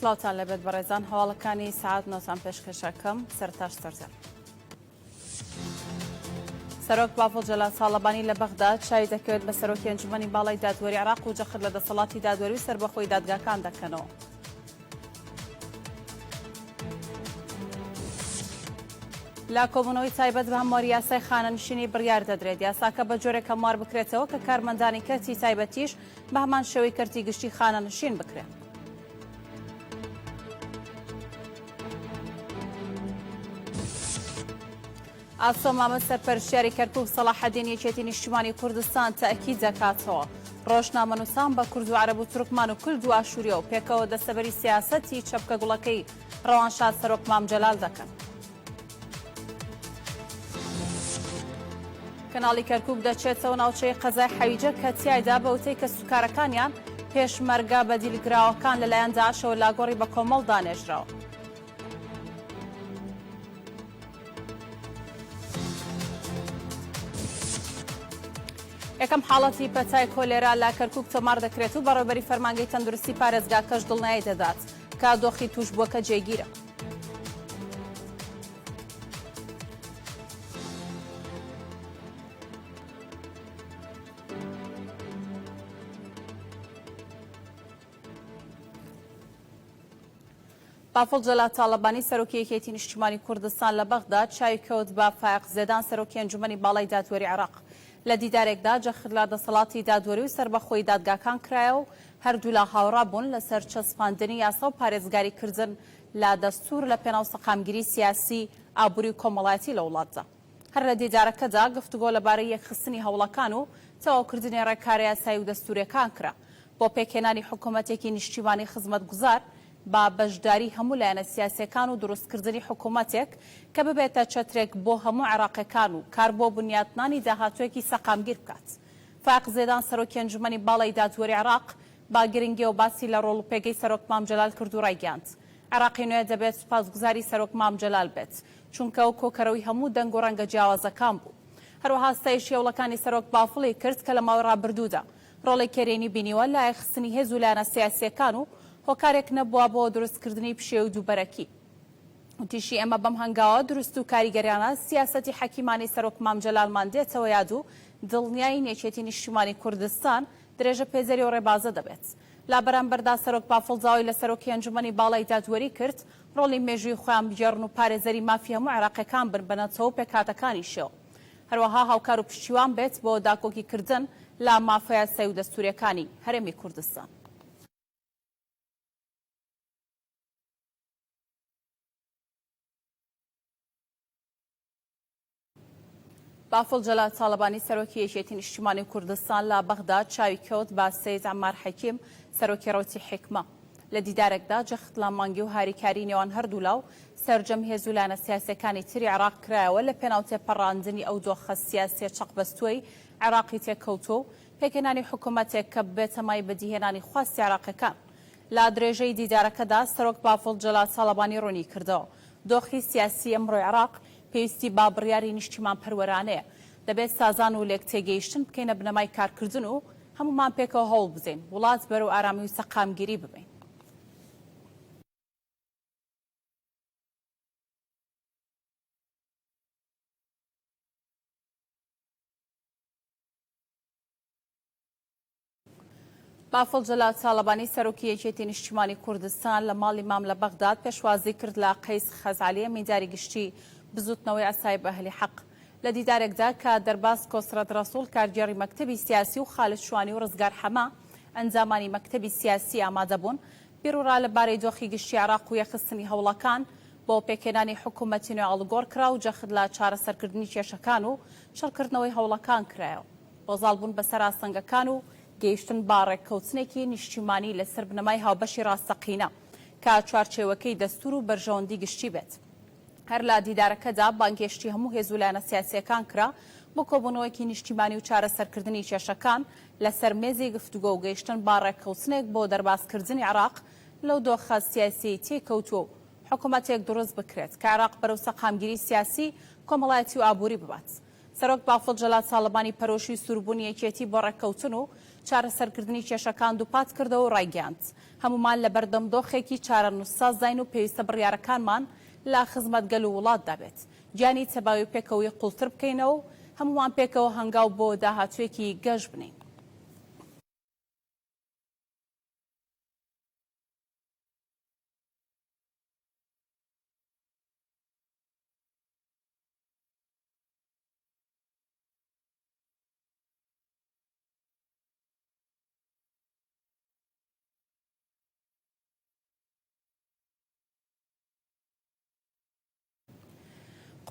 سڵاوتان لێبێت بەڕێزان هەواڵەکانی سەعات نۆتان پێشکەشەکەم سەرتاش سەرجەم. سەرۆک بافڵ جەلال تاڵەبانی لە بەغدا چاوی دەکەوێت بە سەرۆکی ئەنجومەنی باڵای دادوەری عێراق و جەخت لە دەسەڵاتی دادوەری و سەربەخۆی دادگاکان دەکەنەوە. لە کۆبوونەوەی تایبەت بە هەمواری یاسای خانەنشینی بڕیار دەدرێت یاساکە بە جۆرێک هەموار بکرێتەوە کە کارمەندانی کەرتی تایبەتیش بە هەمان شێوەی کەرتی گشتی خانەنشین بکرێن. ئاسۆ مامەد سەرپەرشتیاری کەرکوک سەڵاحەدین یەکێتی نیشتیمانی کوردستان تەئکید دەکاتەوە ڕۆژنامەنووسان بە کورد و عەرەب و تورکمان و کلد و ئاشوریەوە پێکەوە دەستەبەری سیاسەتی چەپکە گوڵەکەی ڕەوانشاد سەرۆک مام جەلال دەکەن. کەناڵی کەرکوک دەچێتەوە ناوچەی قەزای حەویجە کە تیایدا بە وتەی کەسوکارەکانیان پێشمەرگە بەدیلگراوەکان لەلایەن داعشەوە لاگۆڕی بەکۆمەڵ دانێژراوە. یەکەم حاڵەتی پەتای کۆلێرا لە کەرکوک تۆمار دەکرێت و بەڕێوبەری فەرمانگەی تەندروستی پارێزگاکەش دڵنیایی دەدات کە دۆخی تووشبووەکە جێگیرە. بافڵ جەلال تاڵەبانی سەرۆکی یەکێتی نیشتیمانی کوردستان لە بەغدا چاوی کەوت بە فایەق زێدان سەرۆکی ئەنجومەنی باڵای دادوەری عێراق. لە دیدارێکدا جەخت لە دەسەڵاتی دادوەری و سەربەخۆیی دادگاکان کرایە و هەردوولا هاوڕا بوون لەسەر چەسپاندنی یاسا و پارێزگاری کردن لە دەستوور لە پێناو سەقامگیری سیاسی، ئابووری و کۆمەڵایەتی لە وڵاتدا. هەر لە دیدارەکەدا گفتوگۆ لەبارەی یەکخستنی هەوڵەکان و تەواوکردنی ڕێکارە یاسایی و دەستوورییەکان کرا بۆ پێکهێنانی حکومەتێکی نیشتیمانی خزمەتگوزار بە بەشداری هەموو لایەنە سیاسییەکان و دروستکردنی حکومەتێک کە ببێتە چەترێک بۆ هەموو عێراقییەکان و کار بۆ بنیاتنانی داهاتوویەکی سەقامگیر بکات. فایەق زێدان سەرۆکی ئەنجومەنی باڵای دادوەری عێراق بە گرنگییەوە باسی لە ڕۆڵ و پێگەی سەرۆک مام جەلال کرد و ڕایگەیاند، عێراقی نوێ دەبێت سوپاسگوزاری سەرۆک مام جەلال بێت، چونکە ئەو کۆکەرەوەی هەموو دەنگ و ڕەنگە جیاوازەکان بوو. هەروەها ستایشی هەوڵەکانی سەرۆک بافڵی کرد کە لە ماوەی ڕابردوودا ڕۆڵێکی ئەرێنی بینیوە لە یەکخستنی هێز و لایەنە سیاسییەکان و هۆکارێک نەبووە بۆ دروستکردنی پشێو و دووبەرەکی. وتیشی، ئێمە بەم هەنگاوە دروست و کاریگەرانە سیاسەتی حەکیمانەی سەرۆک مام جەلالمان دێتەوە یاد و دڵنیاین یەکێتی نیشتیمانی کوردستان درێژە پێدەری ئەو ڕێبازە دەبێت. لە بەرامبەردا سەرۆک بافڵ داوای لە سەرۆکی ئەنجومەنی باڵای دادوەری کرد ڕۆڵی مێژووی خۆیان بگێڕن و پارێزەری مافی هەموو عێراقیەکان بن بە نەتەوە و پێکهاتەکانیشیەوە هەروەها هاوکار و پشتیوان بێت بۆ داکۆکیکردن لە مافە یاسایی و دەستوریەکانی هەرێمی کوردستان. بافڵ جەلال تاڵەبانی سەرۆکی یەکێتی نیشتیمانی کوردستان لە بەغدا چاوی کەوت بە سەید عەمار حەکیم سەرۆکی ڕەوتی حیکمە. لە دیدارێکدا جەخت لە مانگی و هاریکاری نێوان هەردوولا و سەرجەم هێز و لایەنە سیاسیەکانی تری عێراق کرایەوە لە پێناو تێپەڕاندنی ئەو دۆخە سیاسیە چەقبەستووەی عێراقی تێکەوتووە و پێکهێنانی حکومەتێک کە ببێتە مای بەدیهێنانی خواستی عێراقیەکان. لە درێژەی دیدارەکەدا سەرۆک بافڵ جەلال تاڵەبانی ڕوونیکردەوە، دۆخی سیاسی ئەمڕۆی عێراق پێویستی بە بڕیاری نیشتیمانپەروەرانەیە، دەبێت سازان و لێکتێگەیشتن بکەینە بنەمای کارکردن و هەموومان پێکەوە هەوڵبدەین وڵات بەرەو ئارامی و سەقامگیری ببەین. بافڵ جەلال تاڵەبانی سەرۆکی یەکێتی نیشتیمانی کوردستان لە ماڵی مام لە بەغداد پێشوازی کرد لە قەیس خەزعەلی ئەمینداری گشتی بزوتنەوەی عەسایب ئەهلی حەق لە دیدارێکدا کە دەرباز کۆسرەت ڕەسوڵ کارگێڕی مەکتەبی سیاسی و خالد شوانی و ڕزگار حەمە ئەندامانی مەکتەبی سیاسی ئامادەبوون بیروڕا لە بارەی دۆخی گشتی عێراق و یەکخستنی هەوڵەکان بۆ پێکهێنانی حکومەتی نوێ ئاڵوگۆڕ کرا و جەخت لە چارەسەرکردنی کێشەکان و چڕکردنەوەی هەوڵەکان کرایەوە. بۆ زاڵبوون بەسەر ئاستەنگەکان و گەیشتن بە ڕێککەوتنێکی نیشتیمانی لەسەر بنەمای هاوبەشی ڕاستەقینە کە چوارچێوەکەی دەستوور و بەرژەوەندی گشتی بێت. هەر لە دیدارەکەدا بانگهێشتی هەموو هێز و لایەنە سیاسییەکان کرا بۆ کۆبوونەوەیەکی نیشتیمانی و چارەسەرکردنی کێشەکان لەسەر مێزی گفتوگۆ و گەیشتن بە ڕێککەوتنێک بۆ دەربازکردنی عێراق لەو دۆخە سیاسییەی تێیکەوتووە و حکومەتێک دروست بکرێت کە عێراق بەرەو سەقامگیری سیاسی، کۆمەڵایەتی و ئابووری ببات. سەرۆک بافڵ جەلال تاڵەبانی پەرۆشی و سووربوونی یەکێتی بۆ ڕێککەوتن و. چارەسەرکردنی کێشەکان دووپاتکردەوە و ڕایگەیاند، هەموومان لەبەردەم دۆخێکی چارەنووسسازداین و پێویستە بڕیارەکانمان لە خزمەت گەل و وڵاتدا بێت. گیانی تەبایی و پێکەوەیی قووڵتر بکەینەوە و هەموومان پێکەوە هەنگاو بۆ داهاتوویەکی گەش بنێین.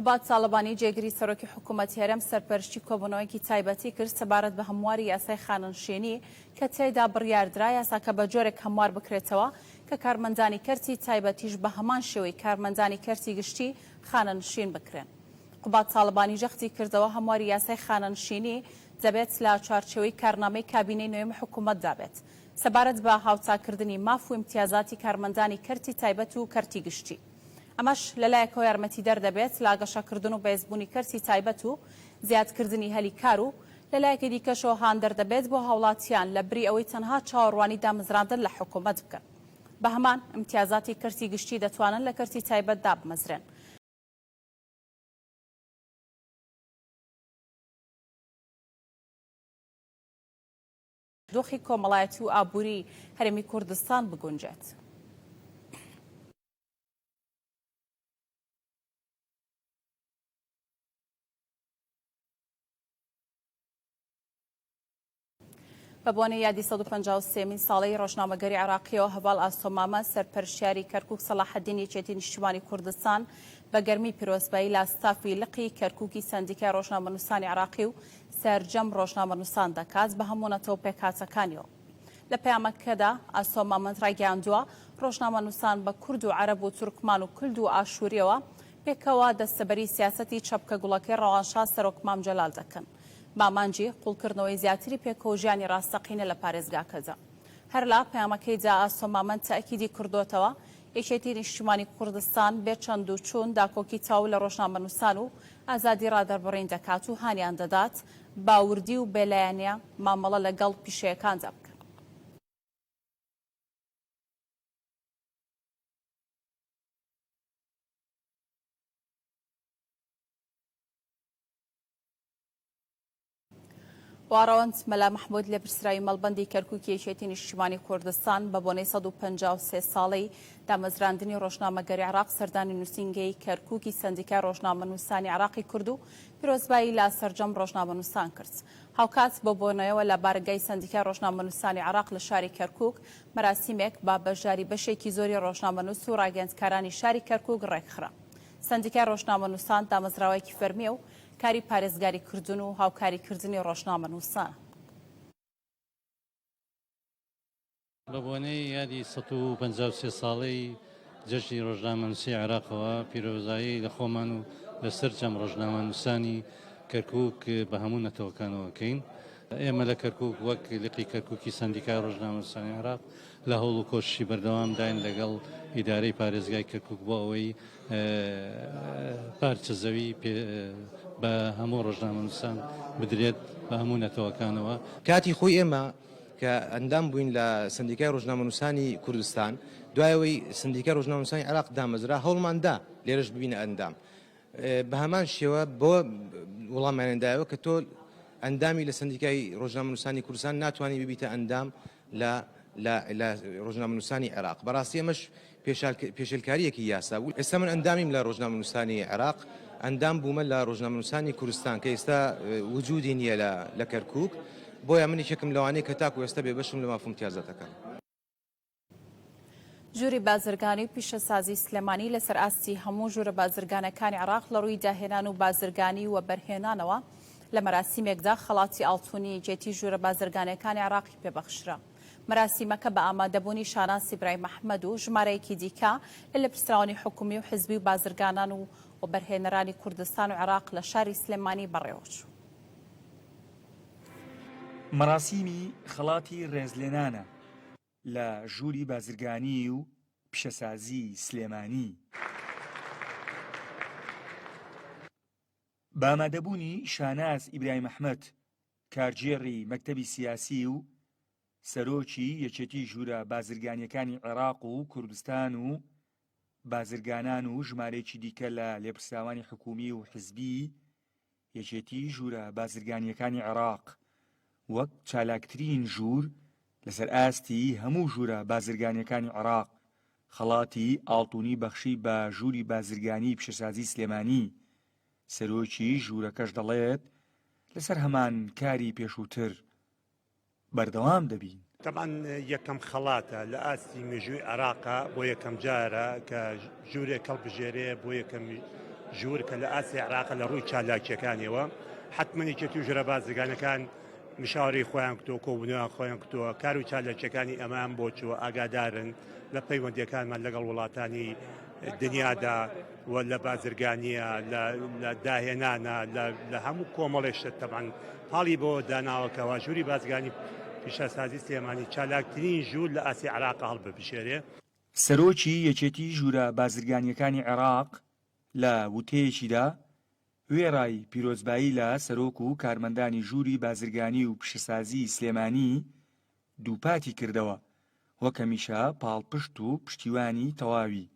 قوباد تاڵەبانی جێگری سەرۆکی حکوومەتی هەرێم سەرپەرشتی کۆبوونەوەیەکی تایبەتی کرد سەبارەت بە هەمواری یاسای خانەنشینی کە تیایدا بڕیاردرا یاساکە بە جۆرێک هەموار بکرێتەوە کە کارمەندانی کەرتی تایبەتیش بە هەمان شێوەی کارمەندانی کەرتی گشتی خانەنشین بکرێن. قوباد تاڵەبانی جەختی کردەوە، هەمواری یاسای خانەنشینی دەبێت لە چوارچێوەی کارنامەی کابینەی نۆیەمی حکوومەتدا بێت سەبارەت بە هاوتاکردنی ماف و ئیمتیازاتی کارمەندانی کەرتی تایبەت و کەرتی گشتی. ئەمەش لەلایەکەوە یارمەتیدەر دەبێت لە گەشەکردن و بەهێزبوونی کەرتی تایبەت و زیادکردنی هەلی کار و لەلایەکی دیکەشەوە هاندەر دەبێت بۆ هاوڵاتیان لە بری ئەوەی تەنها چاوەڕوانی دامەزراندن لە حکومەت بکەن بە هەمان ئیمتیازاتی کەرتی گشتی دەتوانن لە کەرتی تایبەت دابمەزرێن. دۆخی کۆمەڵایەتی و ئابووری هەرێمی کوردستان بگونجێت. بە بۆنەی یادی 153 مین ساڵەی ڕۆژنامەگەری عێراقیەوە هەڤاڵ ئاسۆ مامە سەرپەرشتیاری کەرکوک سەڵاحەدین یەکێتی نیشتیمانی کوردستان بە گەرمی پیرۆزبایی لە ستافی لقی کەرکوکی سەندیکای ڕۆژنامەنووسانی عێراقی و سەرجەم ڕۆژنامەنووسان دەکات بە هەموو نەتەوە پێکهاتەکانیەوە. لە پەیامەکەدا ئاسۆ مامەند ڕایگەیاندووە، ڕۆژنامەنووسان بە کورد و عەرەب و تورکمان و کلد و ئاشوورییەوە پێکەوە دەستەبەری سیاسەتی چەپکە گوڵەکەی ڕەوانشاد سەرۆک مام جەلال دەکەن بە ئامانجی قووڵکردنەوەی زیاتری پێکەوەژیانی ڕاستەقینە لە پارێزگاکەدا. هەر لە پەیامەکەیدا ئاسۆ مامەند تەئکیدی کردۆتەوە، یەکێتی نیشتیمانی کوردستان بێ چەند و چوون داکۆکی تەواو لە ڕۆژنامەنووسان و ئازادی ڕادەربڕین دەکات و هانیان دەدات بە وردی و بێلایەنیە مامەڵە لەگەڵ پیشەیەکاندا بکەن. ڕەوەند مەلا مەحمود لێپرسراوی مەڵبەندی کەرکوکی یەکێتی نیشتیمانی کوردستان بە بۆنەی 153 ساڵەی دامەزراندنی ڕۆژنامەگەری عێراق سەردانی نووسینگەی کەرکوکی سەندیکای ڕۆژنامەنووسانی عێراقی کرد و پیرۆزبایی لە سەرجەم ڕۆژنامەنووسان کرد. هاوکات بەو بۆنەیەوە لە بارەگای سەندیکای ڕۆژنامەنووسانی عێراق لە شاری کەرکوک مەراسیمێک بە بەشداری بەشێکی زۆری ڕۆژنامەنووس و ڕاگەیەندکارانی شاری کەرکوک ڕێکخرا. سەندیکای ڕۆژنامەنووسان دامەزراوەیەکی فەرمییە و کاری پارێزگاری کردن و هاوکاری کردنی ڕۆژنامەنووسانە. بە بۆنەی یادی 153 ساڵەی جەژنی ڕۆژنامەنووسی عێراقەوە پیرۆزایی لە خۆمان و لە سەرجەم ڕۆژنامەنووسانی کەرکووک بە هەموو نەتەوەکانەوە کەین. ئێمە لە کەرکووک وەک لقی کەرکووکی سەندیکای ڕۆژنامەنووسانی عێراق لە هەوڵ و کۆششی بەردەوامداین لەگەڵ ئیدارەی پارێزگای کەرکووک بۆ ئەوەی پارچە زەوی بە هەموو ڕۆژنامەنووسان بدرێت بە هەموو نەتەوەکانەوە. کاتی خۆی ئێمە کە ئەندام بووین لە سەندیکای ڕۆژنامەنووسانی کوردستان، دوای ئەوەی سەندیکای ڕۆژنامەنووسانی عێراق دامەزرا هەوڵمان دا لێرەش ببینە ئەندام. بە هەمان شێوە بەوە وڵامانیان دایەوە کە تۆ ئەندامی لە سەندیکای ڕۆژنامەنووسانی کوردستان ناتوانانی ببیتە ئەندام لە لە لە ڕۆژنامەنووسانی عێراق. بەڕاستی ئەمەش پێشێلکارییەکی یاسا بوو. ئێستا من ئەندامیم لە ڕۆژنامەنووسانی عێراق، ئەندام بوومە لە ڕۆژنامەنووسانی کوردستان کە ئێستا وجودی نییە لە لە کەرکووک، بۆیە من یەکێکم لەوانەی کە تاکو ئێستا بێبەشم لە ماف و امتیازاتەکان. ژووری بازرگانی و پیشەسازی سلێمانی لەسەر ئاستی هەموو ژوورە بازرگانەکانی عێراق لە ڕووی داهێنان و بازرگانی و وەبەرهێنانەوە لە مەراسیمێکدا خەڵاتی ئاڵتونی یەکێتی ژوورە بازرگانیەکانی عێراقی پێبەخشرا. مەراسیمەکە بە ئامادەبوونی شاناز ئیبراهیم ئەحمەد و ژمارەیەکی دیکە لە لێپرسراوانی حکومی و حزبی و بازرگانان و وەبەرهێنەرانی کوردستان و عێراق لە شاری سلێمانی بەڕێوەچوو. مەراسیمی خەڵاتی ڕێزلێنانە لە ژووری بازرگانی و پیشەسازی سلێمانی. بە ئامادەبوونی شاناز ئیبراهیم ئەحمەد، کارگێڕی مەکتەبی سیاسی و. سەرۆکی یەکێتی ژوورە بازرگانییەکانی عێراق و کوردستان و بازرگانان و ژمارەیەکی دیکە لە لێپرسراوانی حکوومی و حزبی یەکێتی ژوورە بازرگانییەکانی عێراق وەک چالاکترین ژوور لەسەر ئاستی هەموو ژوورە بازرگانییەکانی عێراق خەڵاتی ئاڵتونی بەخشی بە ژووری بازرگانیی پیشەسازی سلێمانی، سەرۆکی ژوورەکەش دەڵێت، لەسەر هەمان کاری پێشووتر بەردەوام دەبین. تەبعەن یەکەم خەڵاتە لە ئاستی مێژووی عێراقا بۆ یەکەم جارە کە ژوورێک هەڵبژێرێ بۆ یەکەم ژوور کە لە ئاستی عێراقە لە ڕووی چالاکیەکانیەوە حتمما یەکێتی و ژورە بازرگانەکان مشاوری خۆیان کتۆ کۆبوونەوەیان خۆیان کتووە کار و چالاکیەکانی ئەمان بۆ چووە ئاگادارن لە پەیوەندیەکانمان لەگەڵ وڵاتانی دنیادا و لە بازرگانیە لە داهێنانە لە هەموو کۆمەڵێک شت تەبعەن پاڵی بۆ داناوە کەوا ژووری بازرگانی پیشەسازی سلێمانی چالاکترین ژوور لە ئاستی عێراق هەڵببژێرێ. سەرۆکی یەکێتی ژوورە بازرگانییەکانی عێراق لە وتەیەکیدا وێڕای پیرۆزبایی لە سەرۆک و کارمەندانی ژووری بازرگانی و پیشەسازی سلێمانی دووپاتی کردەوە، وەک هەمیشە پاڵپشت و پشتیوانی تەواوی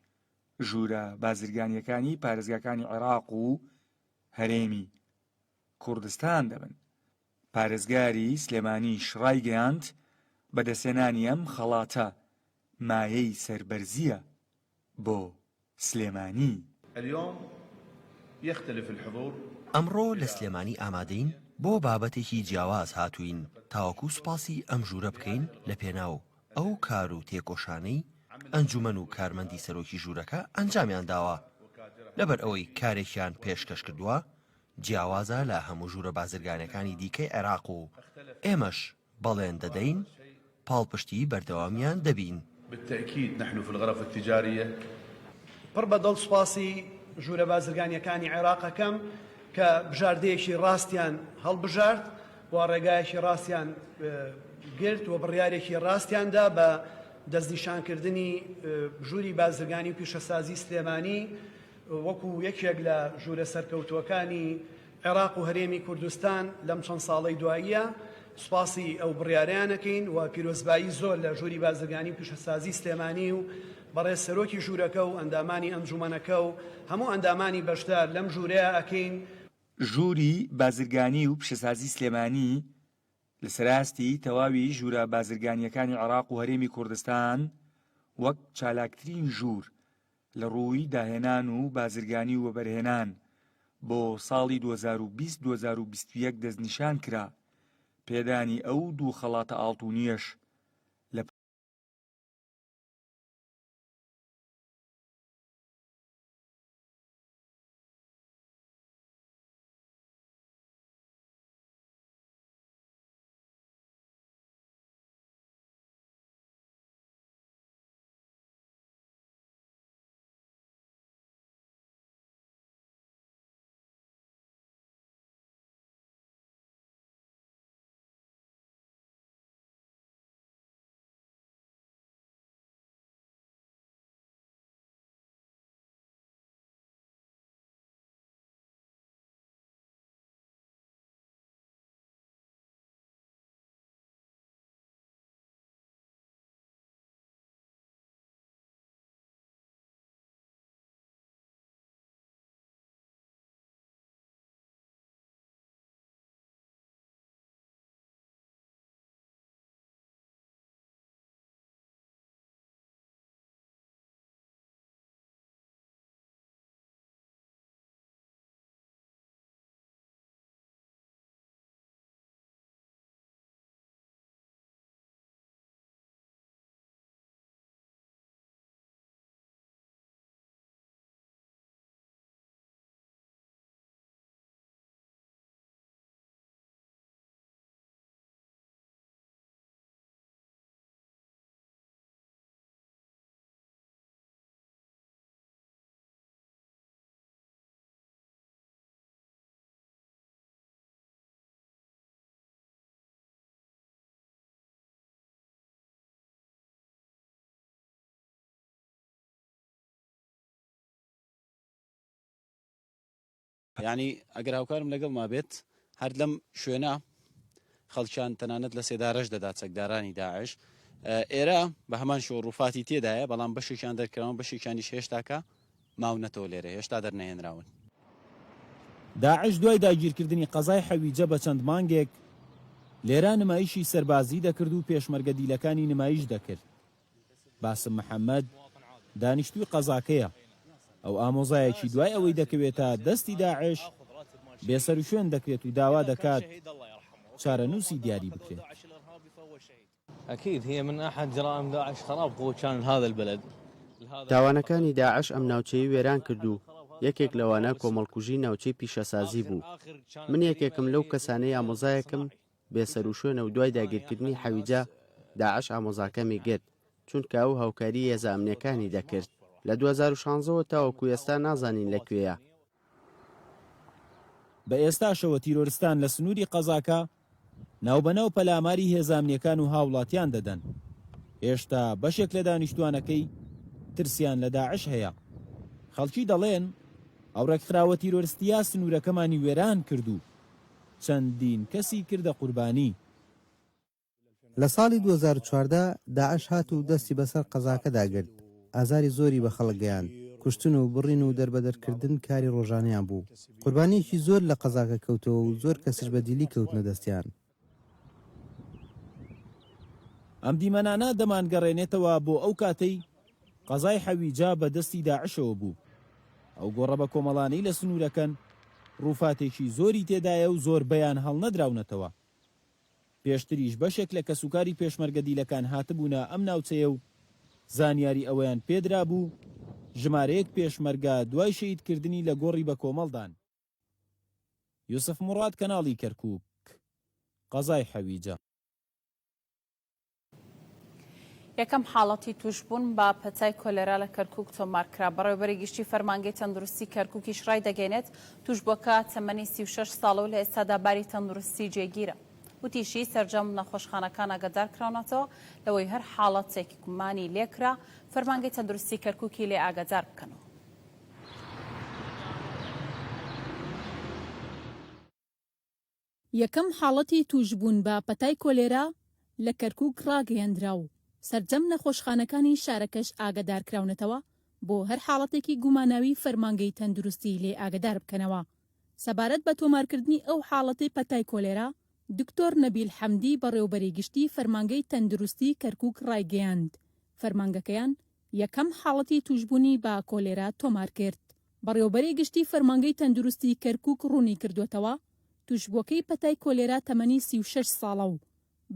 ژوورە بازرگانییەکانی پارێزگاکانی عێراق و هەرێمی کوردستان دەبن. پارێزگاری سلێمانیش ڕایگەیاند، بەدەستهێنانی ئەم خەڵاتە مایەی سەربەرزییە بۆ سلێمانی. اليوم يختلف الحضور. ئەمڕۆ لە سلێمانی ئامادەین بۆ بابەتێکی جیاواز هاتووین تاوەکو سوپاسی ئەم ژوورە بکەین لە پێناو ئەو کار و تێکۆشانەی ئەنجومەن و کارمەندی سەرۆکی ژوورەکە ئەنجامیان داوە لەبەر ئەوەی کارێکیان پێشکەش کردووە جیاوازە لە هەموو ژوورە بازرگانەکانی دیکەی عێراق و ئێمەش بەڵێن دەدەین پاڵپشتی بەردەوامیان دەبین. بالتأکید نحن فی الغرف التجاریە. پڕ بە دڵ سوپاسی ژوورە بازرگانییەکانی عێراق ئەکەم کە بژاردەیەکی ڕاستیان هەڵبژارد و ڕێگایەکی ڕاستیان گرت و بڕیارێکی ڕاستیان دا بە دەستنیشانکردنی ژووری بازرگانی و پیشەسازی سلێمانی وەکو یەکێک لە ژوورە سەرکەوتووەکانی عێراق و هەرێمی کوردستان لەم چەند ساڵەی دواییە، سوپاسی ئەو بڕیارەیان ئەکەین و پیرۆزبایی زۆر لە ژووری بازرگانی و پیشەسازی سلێمانی و بەڕێز سەرۆکی ژوورەکە و ئەندامانی ئەنجومەنەکە و هەموو ئەندامانی بەشدار لەم ژوورەیا ئەکەین. ژووری بازرگانی و پیشەسازی سلێمانی لەسەر ئاستی تەواوی ژوورە بازرگانییەکانی عێراق و هەرێمی کوردستان وەک چالاکترین ژوور لە ڕووی داهێنان و بازرگانی و وەبەرهێنان بۆ ساڵی 2020 2021 دەستنیشان کرا، پێدانی ئەو دوو خەڵاتە ئاڵتونییەش لە. یانی ئەگەر هاوکارم لەگەڵما بێت هەر لەم شوێنە. خەڵکیان تەنانەت لە سێدارەش دەدا چەکدارانی داعش. ئێرە بە هەمان شێوە ڕووفاتی تێدایە، بەڵام بەشێکیان دەرکراون، بەشێکیانیش هێشتاکە ماونەتەوە لێرە، هێشتا دەرنەهێنراون. داعش دوای داگیرکردنی قەزای حەویجە بە چەند مانگێک، لێرە نمایشی سەربازی دەکرد و پێشمەرگە دیلەکانی نمایش دەکرد. باسم محەمەد، دانیشتووی قەزاکەیە، ئەو ئامۆزایەکی دوای ئەوەی دەکەوێتە دەستی داعش، بێسەروشوێن دەکرێت و داوا دەکات چارەنووسی دیاری بکرێت. تاوانەکانی داعش ئەم ناوچەی وێران کرد و یەکێک لەوانە کۆمەڵکوژی ناوچەی پیشەسازی بوو. من یەکێکم لەو کەسانەی ئامۆزایەکم بێسەروشوێنە و دوای داگیرکردنی حەویجە، داعش ئامۆزاکەمی گرت، چونکە ئەو هاوکاری هێزە ئەمنییەکانی دەکرد. لە 2016 وە تاوەکو ئێستا نازانین لە کوێیە. بە ئێستاشەوە تیرۆرستان لە سنووری قەزاکە ناوبەناو پەلاماری هێزە ئەمنییەکان و هاوڵاتیان دەدەن، هێشتا بەشێک لە دانیشتووانەکەی ترسیان لە داعش هەیە. خەڵکی دەڵێن، ئەو ڕێکخراوە تیرۆرستییە سنوورەکەمانی وێران کرد و چەندین کەسی کردە قوربانی. لە ساڵی 2014 داعش هات و دەستی بەسەر قەزاکەدا گرت، ئازاری زۆری بە خەڵک گەیاند، کوشتن و بڕین و دەربەدەرکردن کاری ڕۆژانەیان بوو، قوربانییەکی زۆر لە قەزاکە کەوتەوە و زۆر کەسیش بە دیلی کەوتنە دەستیان. ئەم دیمەنانە دەمانگەڕێنێتەوە بۆ ئەو کاتەی قەزای حەویجە بە دەستی داعشەوە بوو. ئەو گۆڕە بەکۆمەڵانەی لە سنوورەکەن ڕووفاتێکی زۆری تێدایە و زۆربەیان هەڵنەدراونەتەوە. پێشتریش بەشێک لە کەسوکاری پێشمەرگە دیلەکان هاتبوونە ئەم ناوچەیە و زانیاری ئەوەیان پێدرابوو ژمارەیەک پێشمەرگە دوای شەهیدکردنی لە گۆڕی بەکۆمەڵدان. یوسف موڕاد کەناڵی کەرکوک، قەزای حەویجە. یەکەم حاڵەتی تووشبوون بە پەتای کۆلێرا لە کەرکوک تۆمارکرا. بەڕێوەبەری گشتی فەرمانگەی تەندروستی کەرکوکیش ڕایدەگەیەنێت، تووشبووەکە تەمەنی 36 ساڵە و لە ئێستادا باری تەندروستی جێگیرە. وتیشی، سەرجەم نەخۆشخانەکان ئاگادارکراونەتەوە لەوەی هەر حاڵەتێک گومانی لێکرا، فەرمانگەی تەندروستی کەرکوکی لێ ئاگادار بکەنەوە. یەکەم حاڵەتی تووشبوون بە پەتای کۆلێرا لە کەرکووک ڕاگەیەندرا و سەرجەم نەخۆشخانەکانی شارەکەش ئاگەدارکراونەتەوە بۆ هەر حاڵەتێکی گوماناوی فەرمانگەی تەندروستی لێ ئاگەدار بکەنەوە. سەبارەت بە تۆمارکردنی ئەو حاڵەتەی پەتای کۆلێرا، دکتۆر نەبیل حەمدی بەڕێوبەری گشتی فەرمانگەی تەندروستی کەرکووک ڕایگەیاند، فەرمانگەکەیان یەکەم حاڵەتی تووشبوونی بە کۆلێرا تۆمارکرد. بەڕێوەبەری گشتی فەرمانگەی تەندروستی کەرکوک ڕوونیکردووەتەوە، تووشبووەکەی پەتای کۆلێرا تەمەنی 36 ساڵە و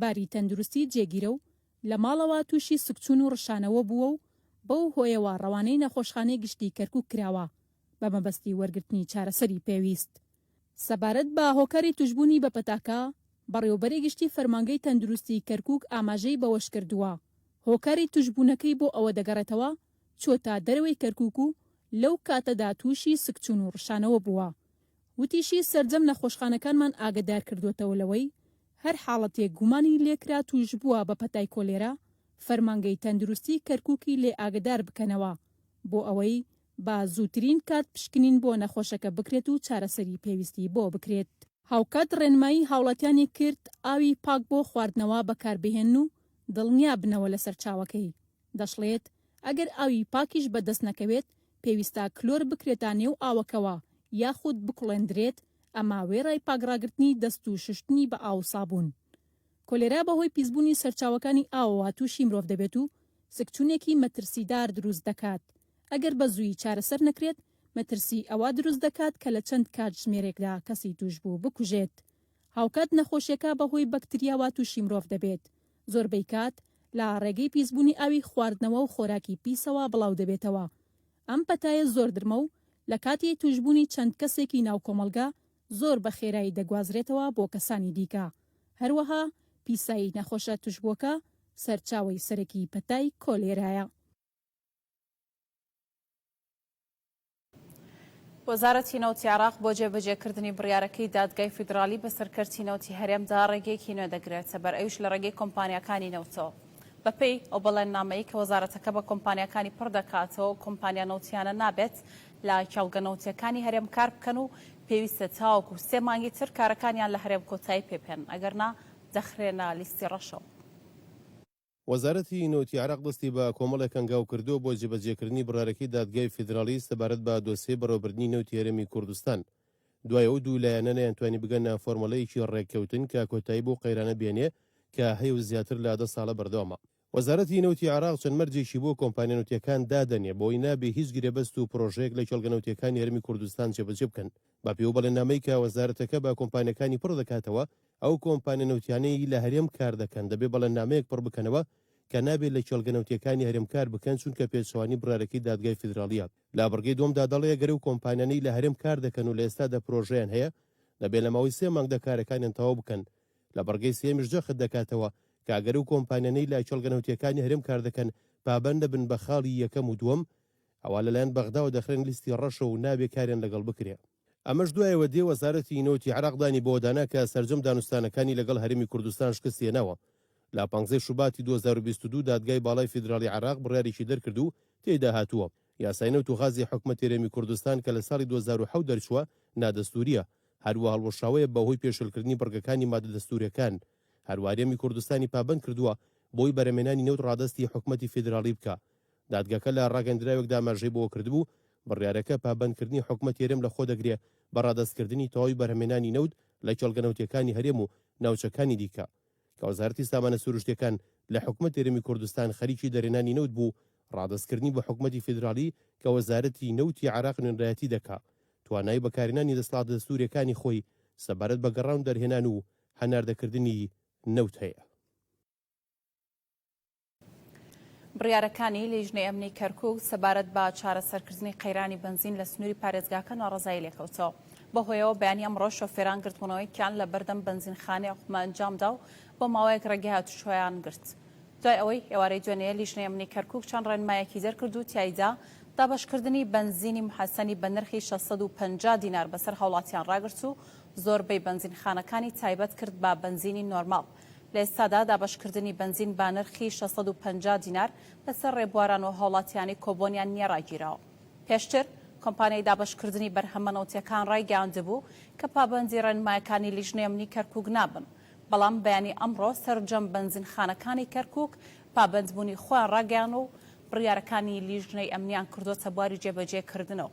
باری تەندروستی جێگیرە و لە ماڵەوە تووشی سکچوون و ڕشانەوە بووە و بەو هۆیەوە ڕەوانەی نەخۆشخانەی گشتی کەرکوک کراوە بە مەبەستی وەرگرتنی چارەسەری پێویست. سەبارەت بە هۆکاری تووشبوونی بە پەتاکە، بەڕێوەبەری گشتی فەرمانگەی تەندروستی کەرکوک ئاماژەی بەوەشکردووە، هۆکاری تووشبوونەکەی بۆ ئەوە دەگەڕێتەوە چووەتە دەرەوەی کەرکوک و لەو کاتەدا تووشی سکچوون و ڕشانەوە بووە. وتیشی، سەرجەم نەخۆشخانەکانمان ئاگەدارکردووەتەوە لەوەی هەر حاڵەتێک گومانی لێکرا تووشبووە بە پەتای کۆلێرا، فەرمانگەی تەندروستی کەرکوکی لێ ئاگەدار بکەنەوە بۆ ئەوەی بە زووترین کات پشکنین بۆ نەخۆشەکە بکرێت و چارەسەری پێویستی بۆ بکرێت. هاوکات ڕێنمایی هاوڵاتیانی کرد ئاوی پاک بۆ خواردنەوە بەکاربهێنن و دڵنیابنەوە لە سەرچاوەکەی. دەشڵێت، ئەگەر ئاوی پاکیش بەدەست نەکەوێت، پێویستە کلۆر بکرێتە نێو ئاوەکەوە یاخود بکوڵێندرێت، ئەمە وێڕای پاکڕاگرتنی دەست و شوشتنی بە ئاو و سابوون. کۆلێرا بەهۆی پیسبوونی سەرچاوەکانی ئاوەوە تووشی مرۆڤ دەبێت و سکچوونێکی مەترسیدار دروست دەکات، ئەگەر بە زوویی چارەسەر نەکرێت، مەترسی ئەوە دروست دەکات کە لە چەند کاتژمێرێکدا کەسی تووشبوو بکوژێت. هاوکات نەخۆشیەکە بەهۆی بەکتریاوە تووشی مرۆڤ دەبێت، زۆربەی کات لە ڕێگەی پیسبوونی ئاوی خواردنەوە و خۆراکی پیسەوە بڵاودەبێتەوە. ئەم پەتایە زۆر درمە و لە کاتی تووشبوونی چەند کەسێکی ناو کۆمەڵگە زۆر بە خێرایی دەگوازرێتەوە بۆ کەسانی دیکە. هەروەها پیسایی نەخۆشە تووشبووەکە سەرچاوەی سەرەکی پەتای کۆلێرایە. وەزارەتی نەوتی عێراق بۆ جێبەجێکردنی بڕیارەکەی دادگای فیدراڵی بەسەر کەرتی نەوتی هەرێمدا ڕێگەیەکی نوێ دەگرێتەبەر، ئەویش لە ڕێگەی کۆمپانیاکانی نەوتەوە. بەپێی ئەو بەڵێننامەی کە وەزارەتەکە بە کۆمپانیاکانی پڕ دەکاتەوە، ئەو کۆمپانیا نەوتیانە نابێت لە کێڵگە نەوتییەکانی هەرێم کار بکەن و پێویستە تاوەکو سێ مانگی تر کارەکانیان لە هەرێم کۆتایی پێبهێنن، ئەگەرنا. دەخرێنە لیستی ڕەشەوە. وەزارەتی نەوتی عێراق دەستی بە کۆمەڵێک هەنگاو کردووە بۆ جێبەجێکردنی بڕیارەکەی دادگای فیدراڵی سەبارەت بە دۆسیەی بەڕێوەبردنی نەوتی هەرێمی کوردستان. دوای ئەو دوو لایەنە نەیانتوانی بگەنە فۆرمەڵەیەکی ڕێککەوتن کە کۆتایی بەو قەیرانە بێنێ کە هەیە و زیاتر لە دە ساڵە بەردەوامە. وەزارەتی نەوتی عێراق چەند مەرجێکی بۆ کۆمپانیا نەوتییەکان دادەنێ بەوەی نابێ هیچ گرێبەست و پرۆژەیەک لە کێڵگە نەوتییەکانی هەرێمی کوردستان جێبەجێ بکەن. بەپێی ئەو بەڵێننامەی کە وەزارەتەکە بە کۆمپانیاکانی پڕ دەکاتەوە، ئەو کۆمپانیا نەوتیانەی لە هەرێم کار دەکەن دەبێ بەڵێننامەیەک پڕ بکەنەوە کە نابێ لە کێڵگە نەوتییەکانی هەرێم کار بکەن چونکە پێچەوانی بڕیارەکەی دادگای فیدراڵییە. لە بڕگەی دووەمدا دەڵێ گەر ئەو کۆمپانیانەی لە هەرێم کار دەکەن و لە ئێستادا پرۆژەیان هەیە دەبێ لە ماوەی سێ مانگدا کارەکانیان تەواو بکەن. لە بڕگەی سێیەمیش جەخت دەکاتەوە کە ئەگەر ئەو کۆمپانیانەی لە کێڵگە نەوتییەکانی هەرێم کار دەکەن پابەند نەبن بە خاڵی یەکەم و دووەم ئەوا لەلایەن بەغداوە دەخرێنە لیستی ڕەشەوە و نابێ کاریان لەگەڵ بکرێ. ئەمەش دوایەوە دێ وەزارەتی نەوتی عێراق دانی بەوەدا نا کە سەرجەم دانوستانەکانی لەگەڵ هەرێمی کوردستان شکستی هێناوە. لە پانزەی شوباتی 2022 دادگای باڵای فیدراڵی عێراق بڕیارێکی دەرکرد و تێیدا هاتووە، یاسای نەوت و غازی حکومەتی هەرێمی کوردستان کە لە ساڵی 2007 دەرچووە نادەستوورییە، هەروا هەڵوەشاوەیە بەهۆی پێشێلکردنی بڕگەکانی مادە دەستوورییەکان. هەروا هەرێمی کوردستانی پابەند کردووە بۆی بەرهەمهێنانی نەوت ڕادەستی حکومەتی فیدراڵی بکا. دادگاکە لە ڕاگەندراوێکدا ئاماژەی بەوەکردبوو، بڕیارەکە پابەندکردنی حکومەتی هەرێم لەخۆدەگرێ بە ڕادەستکردنی تەواوی بەرهەمهێنانی نەوت لە کێڵگە نەوتییەکانی هەرێم و ناوچەکانی دیکە کە وەزارەتی سامانە سروشتییەکان لە حکومەتی هەرێمی کوردستان خەریکی دەرهێنانی نەوت بوو ڕادەستکردنی بە حکومەتی فیدراڵی کە وەزارەتی نەوتی عێراق نوێنەرایەتی دەکا توانای بەکارهێنانی دەسەڵاتە دەستوورییەکانی خۆی سەبارەت بە گەڕان و دەرهێنان و هەناردەکردنی نەوت هەیە. بڕیارەکانی لیژنەی ئەمنی کەرکوک سەبارەت بە چارەسەرکردنی قەیرانی بەنزین لە سنووری پارێزگاکە ناڕەزایی لێکەوتەوە. بەهۆیەوە بەیانی ئەمڕۆ شۆفێران گردبوونەوەیەکیان لە بەردەم بەنزینخانەی عوقمە ئەنجامدا و بۆ ماوەیەک ڕێگەی هاتوچۆیان گرت. دوای ئەوەی ئێوارەی دوێنێ لیژنەی ئەمنی کەرکوک چەند ڕێنمایەکی دەرکرد و تیایدا دابەشکردنی بەنزینی محەسەنی بە نرخی 650 دینار بەسەر هاوڵاتیان ڕاگرت و زۆربەی بەنزینخانەکانی تایبەت کرد بە بەنزینی نۆرماڵ. لە ئێستادا دابەشکردنی بەنزین بە نرخی 650 دینار بەسەر رێبواران و هاوڵاتیانی کۆبۆنیان نییە راگیراوە. پێشتر کۆمپانیای دابەشکردنی بەرهەمە نەوتییەکان رایگەیاندبوو کە پابەندی رێنمایەکانی لیژنەی ئەمنی کەرکوک نابن، بەڵام بەیانی ئەمڕۆ سەرجەم بەنزینخانەکانی کەرکوک پابەندبوونی خۆیان راگەیان و بڕیارەکانی لیژنەی ئەمنیان کردۆتە بواری جێبەجێکردنەوە.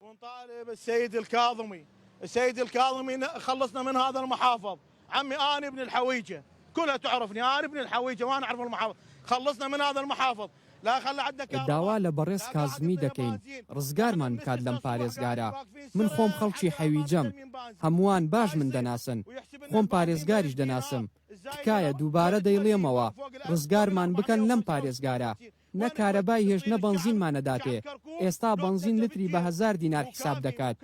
ونطالب السيد الكاظمي السيد الكاظمي خلصنا من هذا المحافظ عمي انا ابن الحويجه كلها تعرفني انا ابن الحويجه وانا اعرف المحافظ خلصنا من هذا المحافظ لا خلى عندنا كهرباء داوا لە بەڕێز کازمی دەکەین ڕزگارمان بکات لەم پارێزگارە، من خۆم خەڵکی حەویجەم، هەمووان باش من دەناسن، خۆم پارێزگاریش دەناسم، تکایە دووبارە دەیڵێمەوە ڕزگارمان بکەن لەم پارێزگارە. نە کارەبای هێشت نە بەنزینمان ئەداتێ، ئێستا بەنزین لتری بە هەزار دینار حیساب دەکات،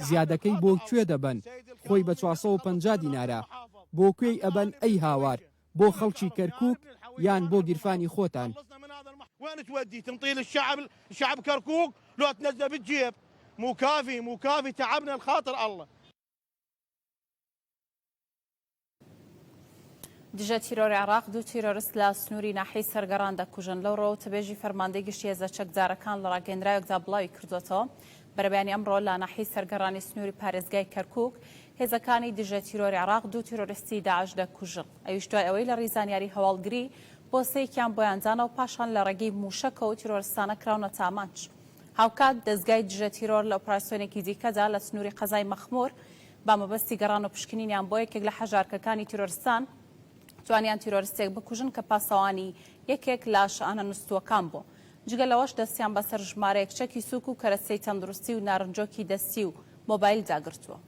زیادەکەی بۆ کوێ دەبەن، خۆی بە 450 دینارە، بۆ کوێی ئەبەن ئەی هاوار، بۆ خەڵکی کەرکوک یان بۆ گیرفانی خۆتان. دژە تیرۆری عێراق دوو تیرۆرست لە سنووری ناحیەی سەرگەڕان دەکوژن. لەو ڕووەوە وتەبێژی فەرماندەی گشتی هێزە چەکدارەکان لە ڕاگەیەندراوێکدا بڵاوی کردووەتەوە، بەرەبەیانی ئەمڕۆ لە ناحیەی سەرگەڕانی سنووری پارێزگای کەرکووک، هێزەکانی دژە تیرۆری عێراق دوو تیرۆرستی داعش دەکوژن. ئەویش دوای ئەوەی لە ڕێی زانیاری هەواڵگری بۆسەیەکیان بۆیان دانا و پاشان لە ڕێگەی مووشەکەوە تیرۆرستانە کراونەتە ئامانج. هاوکات دەزگای دژە تیرۆر لە ئۆپراسیۆنێکی دیکەدا لە سنووری قەزای مەخموور بە مەبەستی گەڕان و پشکنینیان بۆ یەکێک لە حەژارکەکانی تیرۆرستان، توانیان تیرۆرستێک بکوژن کە پاسەوانی یەکێک لە شانە نوستووەکان بوو. جگە لەوەش دەستیان بەسەر ژمارەیەک چەکی سووک و کەرەستەی تەندروستی و نارنجۆکی دەستی و مۆبایلدا گرتووە.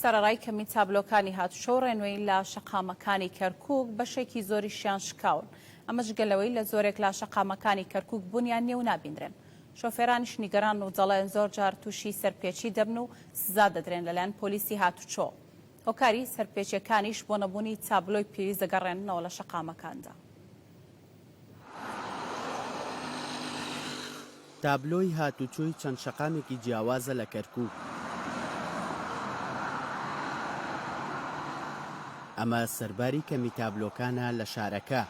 سەرەڕای کەمی تابلۆکانی هاتوچۆ و ڕێنوێی لە شەقامەکانی کەرکوک، بەشێکی زۆریشیان شکاون. ئەمە جگە لەوەی لە زۆرێک لە شەقامەکانی کەرکوک بوونیان نییە و نابینرێن. شۆفێرانیش نیگەرانن و دەڵێن زۆرجار تووشی سەرپێچی دەبن و سزا دەدرێن لەلایەن پۆلیسی هاتوچۆ. هۆکاری سەرپێچییەکانیش بۆ نەبوونی تابلۆی پێویست دەگەڕێننەوە لە شەقامەکاندا. تابلۆی هاتوچۆی چەند شەقامێکی جیاوازە لە کەرکوک. ئەمە سەرباری کەمی تابلۆکانە لە شارەکە.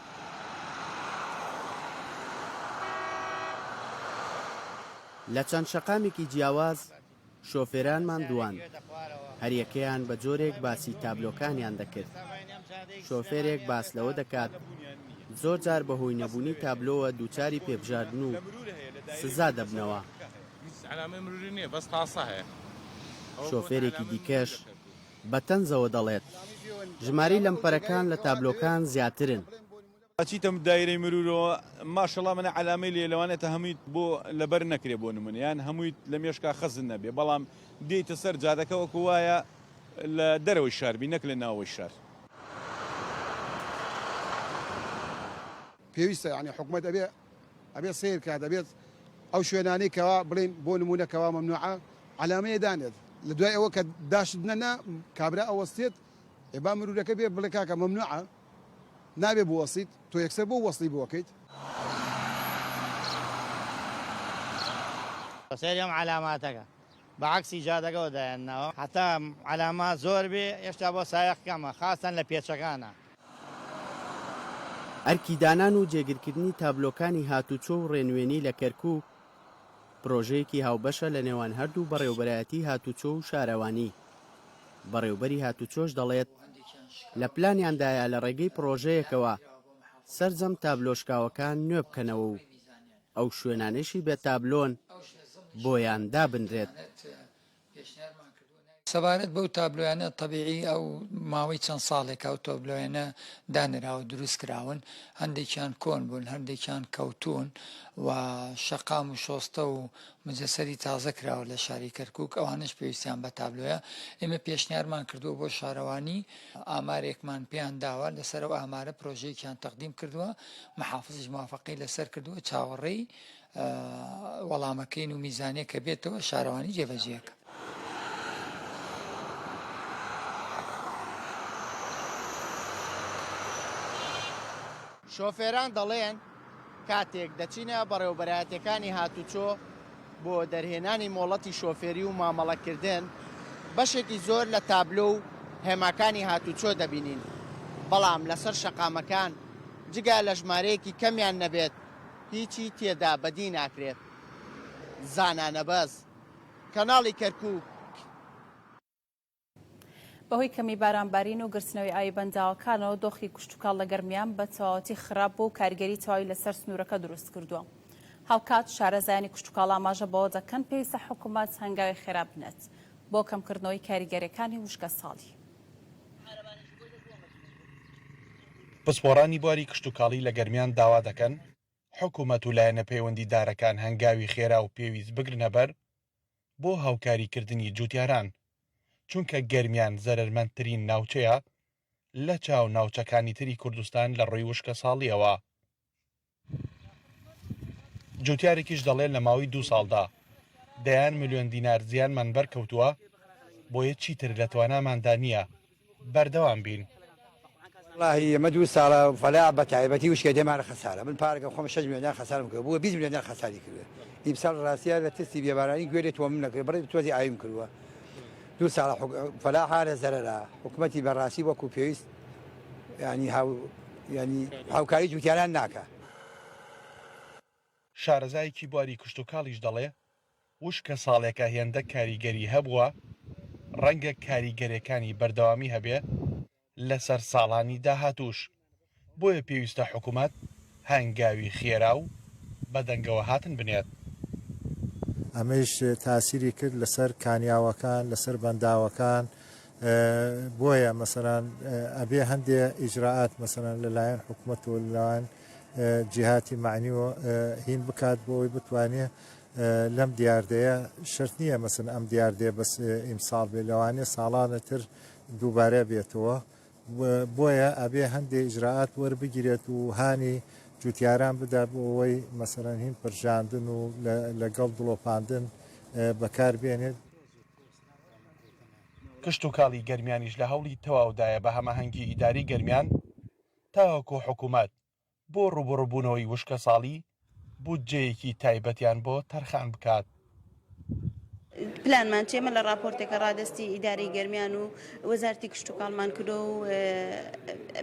لە چەند شەقامێکی جیاواز شۆفێرانمان دوان، هەریەکەیان بە جۆرێک باسی تابلۆکانیان دەکرد. شۆفێرێک باس لەوە دەکات، زۆر جار بەهۆی نەبوونی تابلۆوە دووچاری پێبژاردن و سزا دەبنەوە. شۆفێرێکی دیکەش بە تەنزەوە دەڵێت، ژمارەی لەمپەرەکان لە تابلۆکان زیاترن. ئەچیتە دایرەی مرورەوە ماشەڵا منە عەلامەی لێ لەوانێتە هەموویت بۆ لەبەر نەکرێ بۆ نمونە یان هەموویت لە مێشکا خەزن نەبێ بەڵام دێیتە سەر جادەکە وەکو وایە لە دەرەوەی شار بی نەک لە ناوەوەی شار. پێویستە یانی حکومەت ئەبێ ئەبێ سەیر کات ئەبێت ئەو شوێنانەی کەوا بڵێن بۆ نمونە کەوا مەمنوعە عەلامەیە دانێت لە دوای ئەوە کە داشت نەنا کابرا ئەوەستێت ئێ با مرورەکە بێ بڵێ کاکە مەمنوعە نابێ بوەستیت تۆ یەکسەر بۆ وەسڵی بۆکەیت. سەیری ئەم عەلاماتەکە بە عەکسی جادەکەوە دایان ناوە هەتا عەلامات زۆر بێ هێشتا بۆ سایەق کەمە خاستەن لە پێچەکانا. ئەرکی دانان و جێگرکردنی تابلۆکانی هاتوچۆ و ڕێنوێنی لە کەرکوک پرۆژەیەکی هاوبەشە لە نێوان هەردوو بەڕێوبەرایەتی هاتوچۆ و شارەوانی. بەڕێوبەری هاتوچۆش دەڵێت، لە پلانیاندایە لە ڕێگەی پڕۆژەیەکەوە سەرجەم تابلۆ شکاوەکان نوێ بکەنەوە و ئەو شوێنانەشی بێ تابلۆن بۆیان دابنرێت. سەبارەت بەو تابلۆیانە تەبیعی ئەو ماوەی چەند ساڵێکە ئەو تابلۆیانە دانراوە دروست کراون هەندێکیان کۆن بوون هەندێکیان کەوتوون و شەقام و شۆستە و مجەسەری تازە کراوە لە شاری کەرکک ئەوانش پێویستیان بە تابلۆیە ئێمە پێشنیارمان کردووە بۆ شارەوانی ئامارێکمان پێیان داوە لەسەر ئەو ئامارە پرۆژەیەکیان تەقدیم کردووە محافزیش موافقەی لەسەر کردووە چاوەڕێی وەڵامەکەین و میزانیە کە بێتەوە شارەوانی جێبەجێکە. شۆفێران دەڵێن، کاتێک دەچینە بەڕێوەبەرایەتییەکانی هاتوچۆ بۆ دەرهێنانی مۆڵەتی شۆفێری و مامەڵەکردن، بەشێکی زۆر لە تابلۆ و هێماکانی هاتوچۆ دەبینین، بەڵام لەسەر شەقامەکان جگە لە ژمارەیەکی کەمیان نەبێت هیچی تێدا بەدی ناکرێت. زانا نەبەز، کەناڵی کەرکوک. بەهۆی کەمی بارانبارین و گرتنەوەی ئاوی بەنداوەکانەوە دۆخی کشتوکاڵ لە گەرمیان بە تەواوەتی خراپ بوو و کاریگەری تەواوی لەسەر سنوورەکە دروست کردووە. هاوکات شارەزایانی کشتوکاڵ ئاماژە بەوە دەکەن پێویستە حکومەت هەنگاوی خێرا بنێت بۆ کەمکردنەوەی کاریگەریەکانی وشکەساڵی. پسپۆڕانی بواری کشتوکاڵی لە گەرمیان داوا دەکەن حکومەت و لایەنە پەیوەندیدارەکان هەنگاوی خێرا و پێویست بگرنەبەر بۆ هاوکاریکردنی جوتیاران، چونکە گەرمیان زەرەرمەندترین ناوچەیە لە چاو ناوچەکانی تری کوردستان لە ڕووی وشکەساڵییەوە. جوتیارێکیش دەڵێ لە ماوەی دوو ساڵدا دەیان ملیۆن دینار زیانمان بەرکەوتووە، بۆیە چیتر لە تواناماندا نییە بەردەوام بین. وەڵاهی ئەمە دوو ساڵە فەلاح بە تایبەتی وشکە دێمانە خەسارە من پارەکە خۆم 6 میلیۆن دینار خەسارم کردووە بووە 20 میلیۆن دینار خەساری کردووە ئیمساڵ ڕاستیە لە ترسی بێبارانی گوێ لێ تۆمم نەکرد بڕێ تۆزی ئاویم کردووە دوو ساڵە فەلاح لە زەرەرە حکومەتی بەڕاستی وەکو پێویست ینی هاو ینی هاوکاری جوتیاران ناکە. شارەزایەکی بواری کشتوکاڵیش دەڵێ، وشکە ساڵێکە هێندە کاریگەری هەبووە، ڕەنگە کاریگەرێکانی بەردەوامی هەبێ لەسەر ساڵانی داهاتووش، بۆیە پێویستە حکومەت هەنگاوی خێرا و بەدەنگەوەهاتن بنێت. ئەمەیش تاسیری کرد لەسەر کانیاوەکان، لەسەر بەنداوەکان، بۆیە مەسەلەن ئەبێ هەندێ ئیجرائات مەسەلەن لەلایەن حکومەت و لەلایەن جیهاتی مەعنی و هین بکات بۆ ئەوەی بتوانێ لەم دیاردەیە شەرت نییە مەسەلەن ئەم دیاردەیە بەس ئیمساڵ بێ لەوانەیە ساڵانە تر دووبارە بێتەوە بۆیە ئەبێ هەندێ ئیجرائات وەربگیرێت و هانی جوتیاران بدا بۆ ئەوەی مەسەلەن هین پرژاندن و لەگەڵ دڵۆپاندن بەکار بێنێت. کشتوکاڵی گەرمیانیش لە هەوڵی تەواودایە بە هەماهەنگی ئیداری گەرمیان تاوەکو حکومەت بۆ ڕووبەڕووبوونەوەی وشکەساڵی بودجەیەکی تایبەتیان بۆ تەرخان بکات. پلانمان چیە؟ ئێمە لە ڕاپۆرتێکە ڕادەستی ئیدارەی گەرمیان و وەزارەتی کشتوکاڵمان کردووە و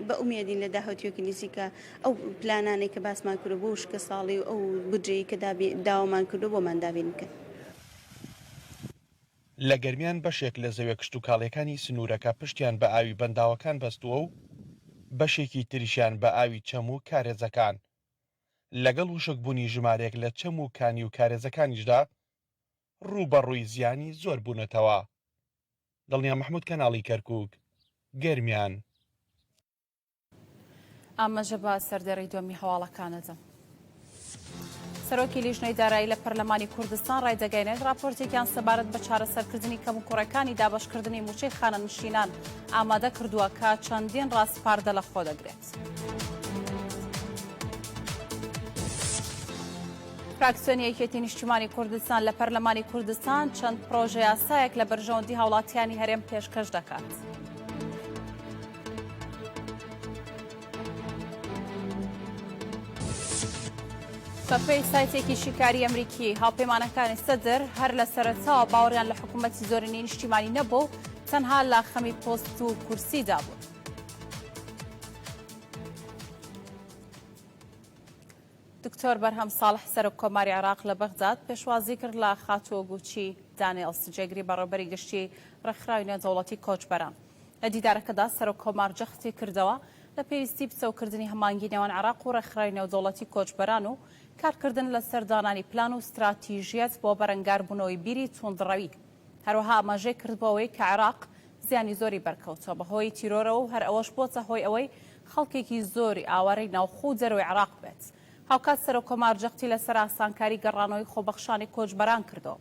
بە ئومێدین لە داهاتوویەکی نزیکە ئەو پلانانەی کە باسمان کردووە بۆ وشکەساڵی و ئەو بودجەیەی کە داوامان کردووە بۆمان دابین بکەن. لە گەرمیان بەشێک لە زەویە کشتوکاڵییەکانی سنوورەکە پشتیان بە ئاوی بەنداوەکان بەستووە و بەشێکی تریشیان بە ئاوی چەم و کارێزەکان. لەگەڵ وشکبوونی ژمارەیەک لە چەم و کانی و کارێزەکانیشدا ڕووبەڕووی زیانی زۆر بوونەتەوە. دڵنیا مەحمود کەناڵی کەرکوک، گەرمیان. ئاماژە بە سەردێڕی دووەمی هەواڵەکان ئەدەم. سەرۆکی لیژنەی دارایی لە پەرلەمانی کوردستان ڕایدەگەیەنێت راپۆرتێکیان سەبارەت بە چارەسەرکردنی کەموکوڕەکانی دابەشکردنی مووچەی خانەنشینان ئامادە کردووە کە چەندین ڕاسپاردە لە خۆ دەگرێت. فراکسیۆنی یەکێتی نیشتیمانی کوردستان لە پەرلەمانی کوردستان چەند پرۆژە یاسایەک لە بەرژەوەندی هاوڵاتیانی هەرێم پێشکەش دەکات. بەپێی سایتێکی شیکاری ئەمریکی هاوپەیمانەکانی سەدر هەر لە سەرەتاوە باوەڕیان لە حکوومەتی زۆرینەی نیشتیمانی نەبوو و تەنها لە خەمی پۆست و کورسیدا بوون. دکتۆر بەرهەم ساڵح سەرۆک کۆماری عێراق لە بەغداد پێشوازی کرد لە خاتوو ئۆگوچی دانێڵس جێگری بەڕێوەبەری گشتی ڕێکخراوی نێودەوڵەتی کۆچبەران. لە دیدارەکەدا سەرۆک کۆمار جەختی کردەوە لە پێویستی پتەوکردنی هەماهەنگی نێوان عێراق و ڕێکخراوی نێودەوڵەتی کۆچبەران و کارکردن لەسەر دانانی پلان و ستراتیژیەت بۆ بەرەنگاربوونەوەی بیری توندڕەوی. هەروەها ئاماژەی کرد بۆ ئەوەی کە عێراق زیانی زۆری بەرکەوتووە بەهۆی تیرۆرەوە و هەر ئەوەش بۆتە هۆی ئەوەی خەڵکێکی زۆری ئاوارەی ناوخۆ و دەرەوەی عێراق بێت. هاوکات سەرۆککۆمار جەختی لەسەر ئاسانکاری گەڕانەوەی خۆبەخشانی کۆچبەران کردەوە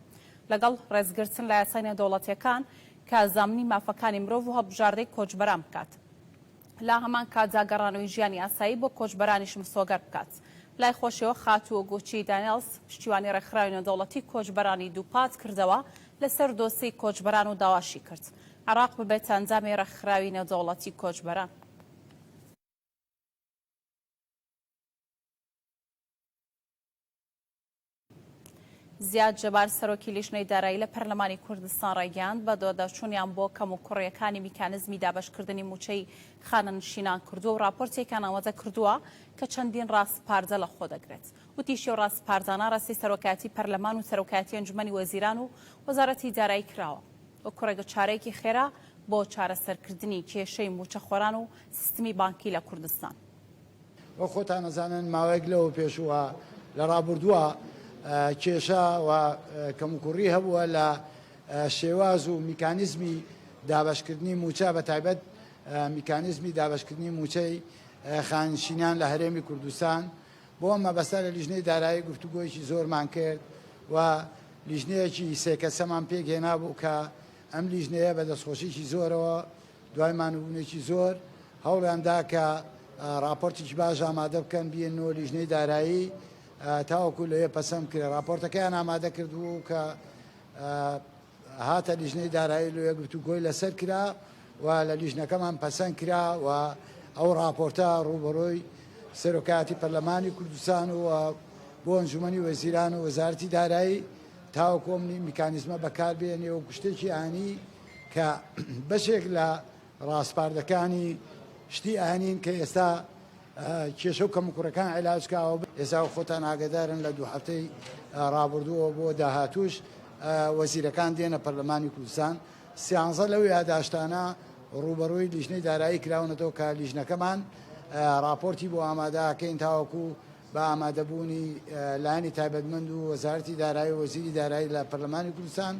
لەگەڵ ڕێزگرتن لە یاسای نێودەوڵەتییەکان کە زامنی مافەکانی مرۆڤ و هەڵبژاردەی کۆچبەران بکات. لە هەمان کاتدا گەڕانەوەی ژیانی ئاسایی بۆ کۆچبەرانیش مسۆگەر بکات. لای خۆشیەوە خاتوو ئۆگوچی دانێڵس پشتیوانی ڕێکخراوی نێودەوڵەتی کۆچبەرانی دووپات کردەوە لەسەر دۆسێی کۆچبەران و داواشی کرد عێراق ببێتە ئەندامی ڕێکخراوی نێودەوڵەتی کۆچبەران. زیاد جەبار سەرۆکی لیژنەی دارایی لە پەرلەمانی کوردستان ڕایگەیاند، بەدواداچوونیان بۆ کەموکوڕییەکانی میکانزمی دابەشکردنی مووچەی خانەنشینان کردووە و ڕاپۆرتێکیان ئامادە کردووە کە چەندین ڕاسپاردە لەخۆدەگرێت. وتیشی، ئەو ڕاسپاردانە ڕاستی سەرۆکایەتی پەرلەمان و سەرۆکایەتی ئەنجومەنی وەزیران و وەزارەتی دارایی کراوە وەکو ڕێگەچارەیەکی خێرا بۆ چارەسەرکردنی کێشەی مووچەخۆران و سیستمی بانکی لە کوردستان. وەک خۆتان ئەزانن ماوەیەک لەوە پێش و لە ڕابوردووە کێشە و کەموکوڕی هەبووە لە شێواز و میکانیزمی دابەشکردنی مووچە بە تایبەت میکانیزمی دابەشکردنی مووچەی خانشینان لە هەرێمی کوردستان بۆ ئەم مەبەستە لە لیژنەی دارایی گفتوگۆیەکی زۆرمان کرد و لیژنەیەکی سێ کەسەمان پێکهێنابوو کە ئەم لیژنەیە بە دەستخۆشیی زۆرەوە دوای مانوبوونێکی زۆر هەوڵیان دا کە ڕاپۆرتێکی باش ئامادە بکەن بیێننەوە لیژنەی دارایی تاوەکو لەوێ پەسەند بکرێت. ڕاپۆرتەکەیان ئامادە کردبوو کە هاتە لیژنەی دارایی لەوێ گفتوگۆی لەسەر کرا و لە لیژنەکەمان پەسەند کرا و ئەو ڕاپۆرتە ڕووبەڕووی سەرۆکایەتی پەرلەمانی کوردستان و بۆ ئەنجومەنی وەزیران و وەزارەتی دارایی تاوەکو ئەم میکانیزمە بەکاربێنێ و شتێکی ئانی کە بەشێک لە ڕاسپاردەکانی شتی ئانین کە ئێستا کێشە و کەموکوڕەکان عیلاج کراوە ئێستا خۆتان ئاگادارن لە دوو هەفتەی ڕابردووەوە بۆ داهاتووش وەزیرەکان دێنە پەرلەمانی کوردستان سیانزە لەو یاداشتانە ڕووبەڕووی لیژنەی دارایی کراونەتەوە کە لیژنەکەمان ڕاپۆرتی بۆ ئامادەکەین تاوەکو بە ئامادەبوونی لایەنی تایبەتمەند و وەزارەتی دارایی و وەزیری دارایی لە پەرلەمانی کوردستان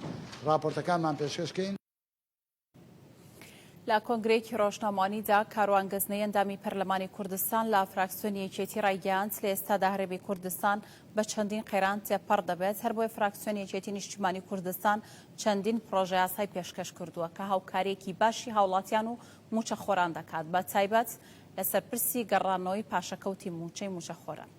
ڕاپۆرتەکانمان پێشکەش کەین. لە کۆنگرەیەکی ڕۆژنامەوانیدا کاروان گەزنەی ئەندامی پەرلەمانی کوردستان لە فراکسیۆنی یەکێتی ڕایگەیاند لە ئێستادا هەرێمی کوردستان بە چەندین قەیران تێپەڕ دەبێت هەربۆیە فراکسیۆنی یەکێتی نیشتیمانی کوردستان چەندین پڕۆژەیاسای پێشکەش کردووە کە هاوکارییەکی باشی هاوڵاتیان و مووچەخۆران دەکات بە تایبەت لەسەر پرسی گەڕانەوەی پاشەکەوتی مووچەی مووچەخۆران.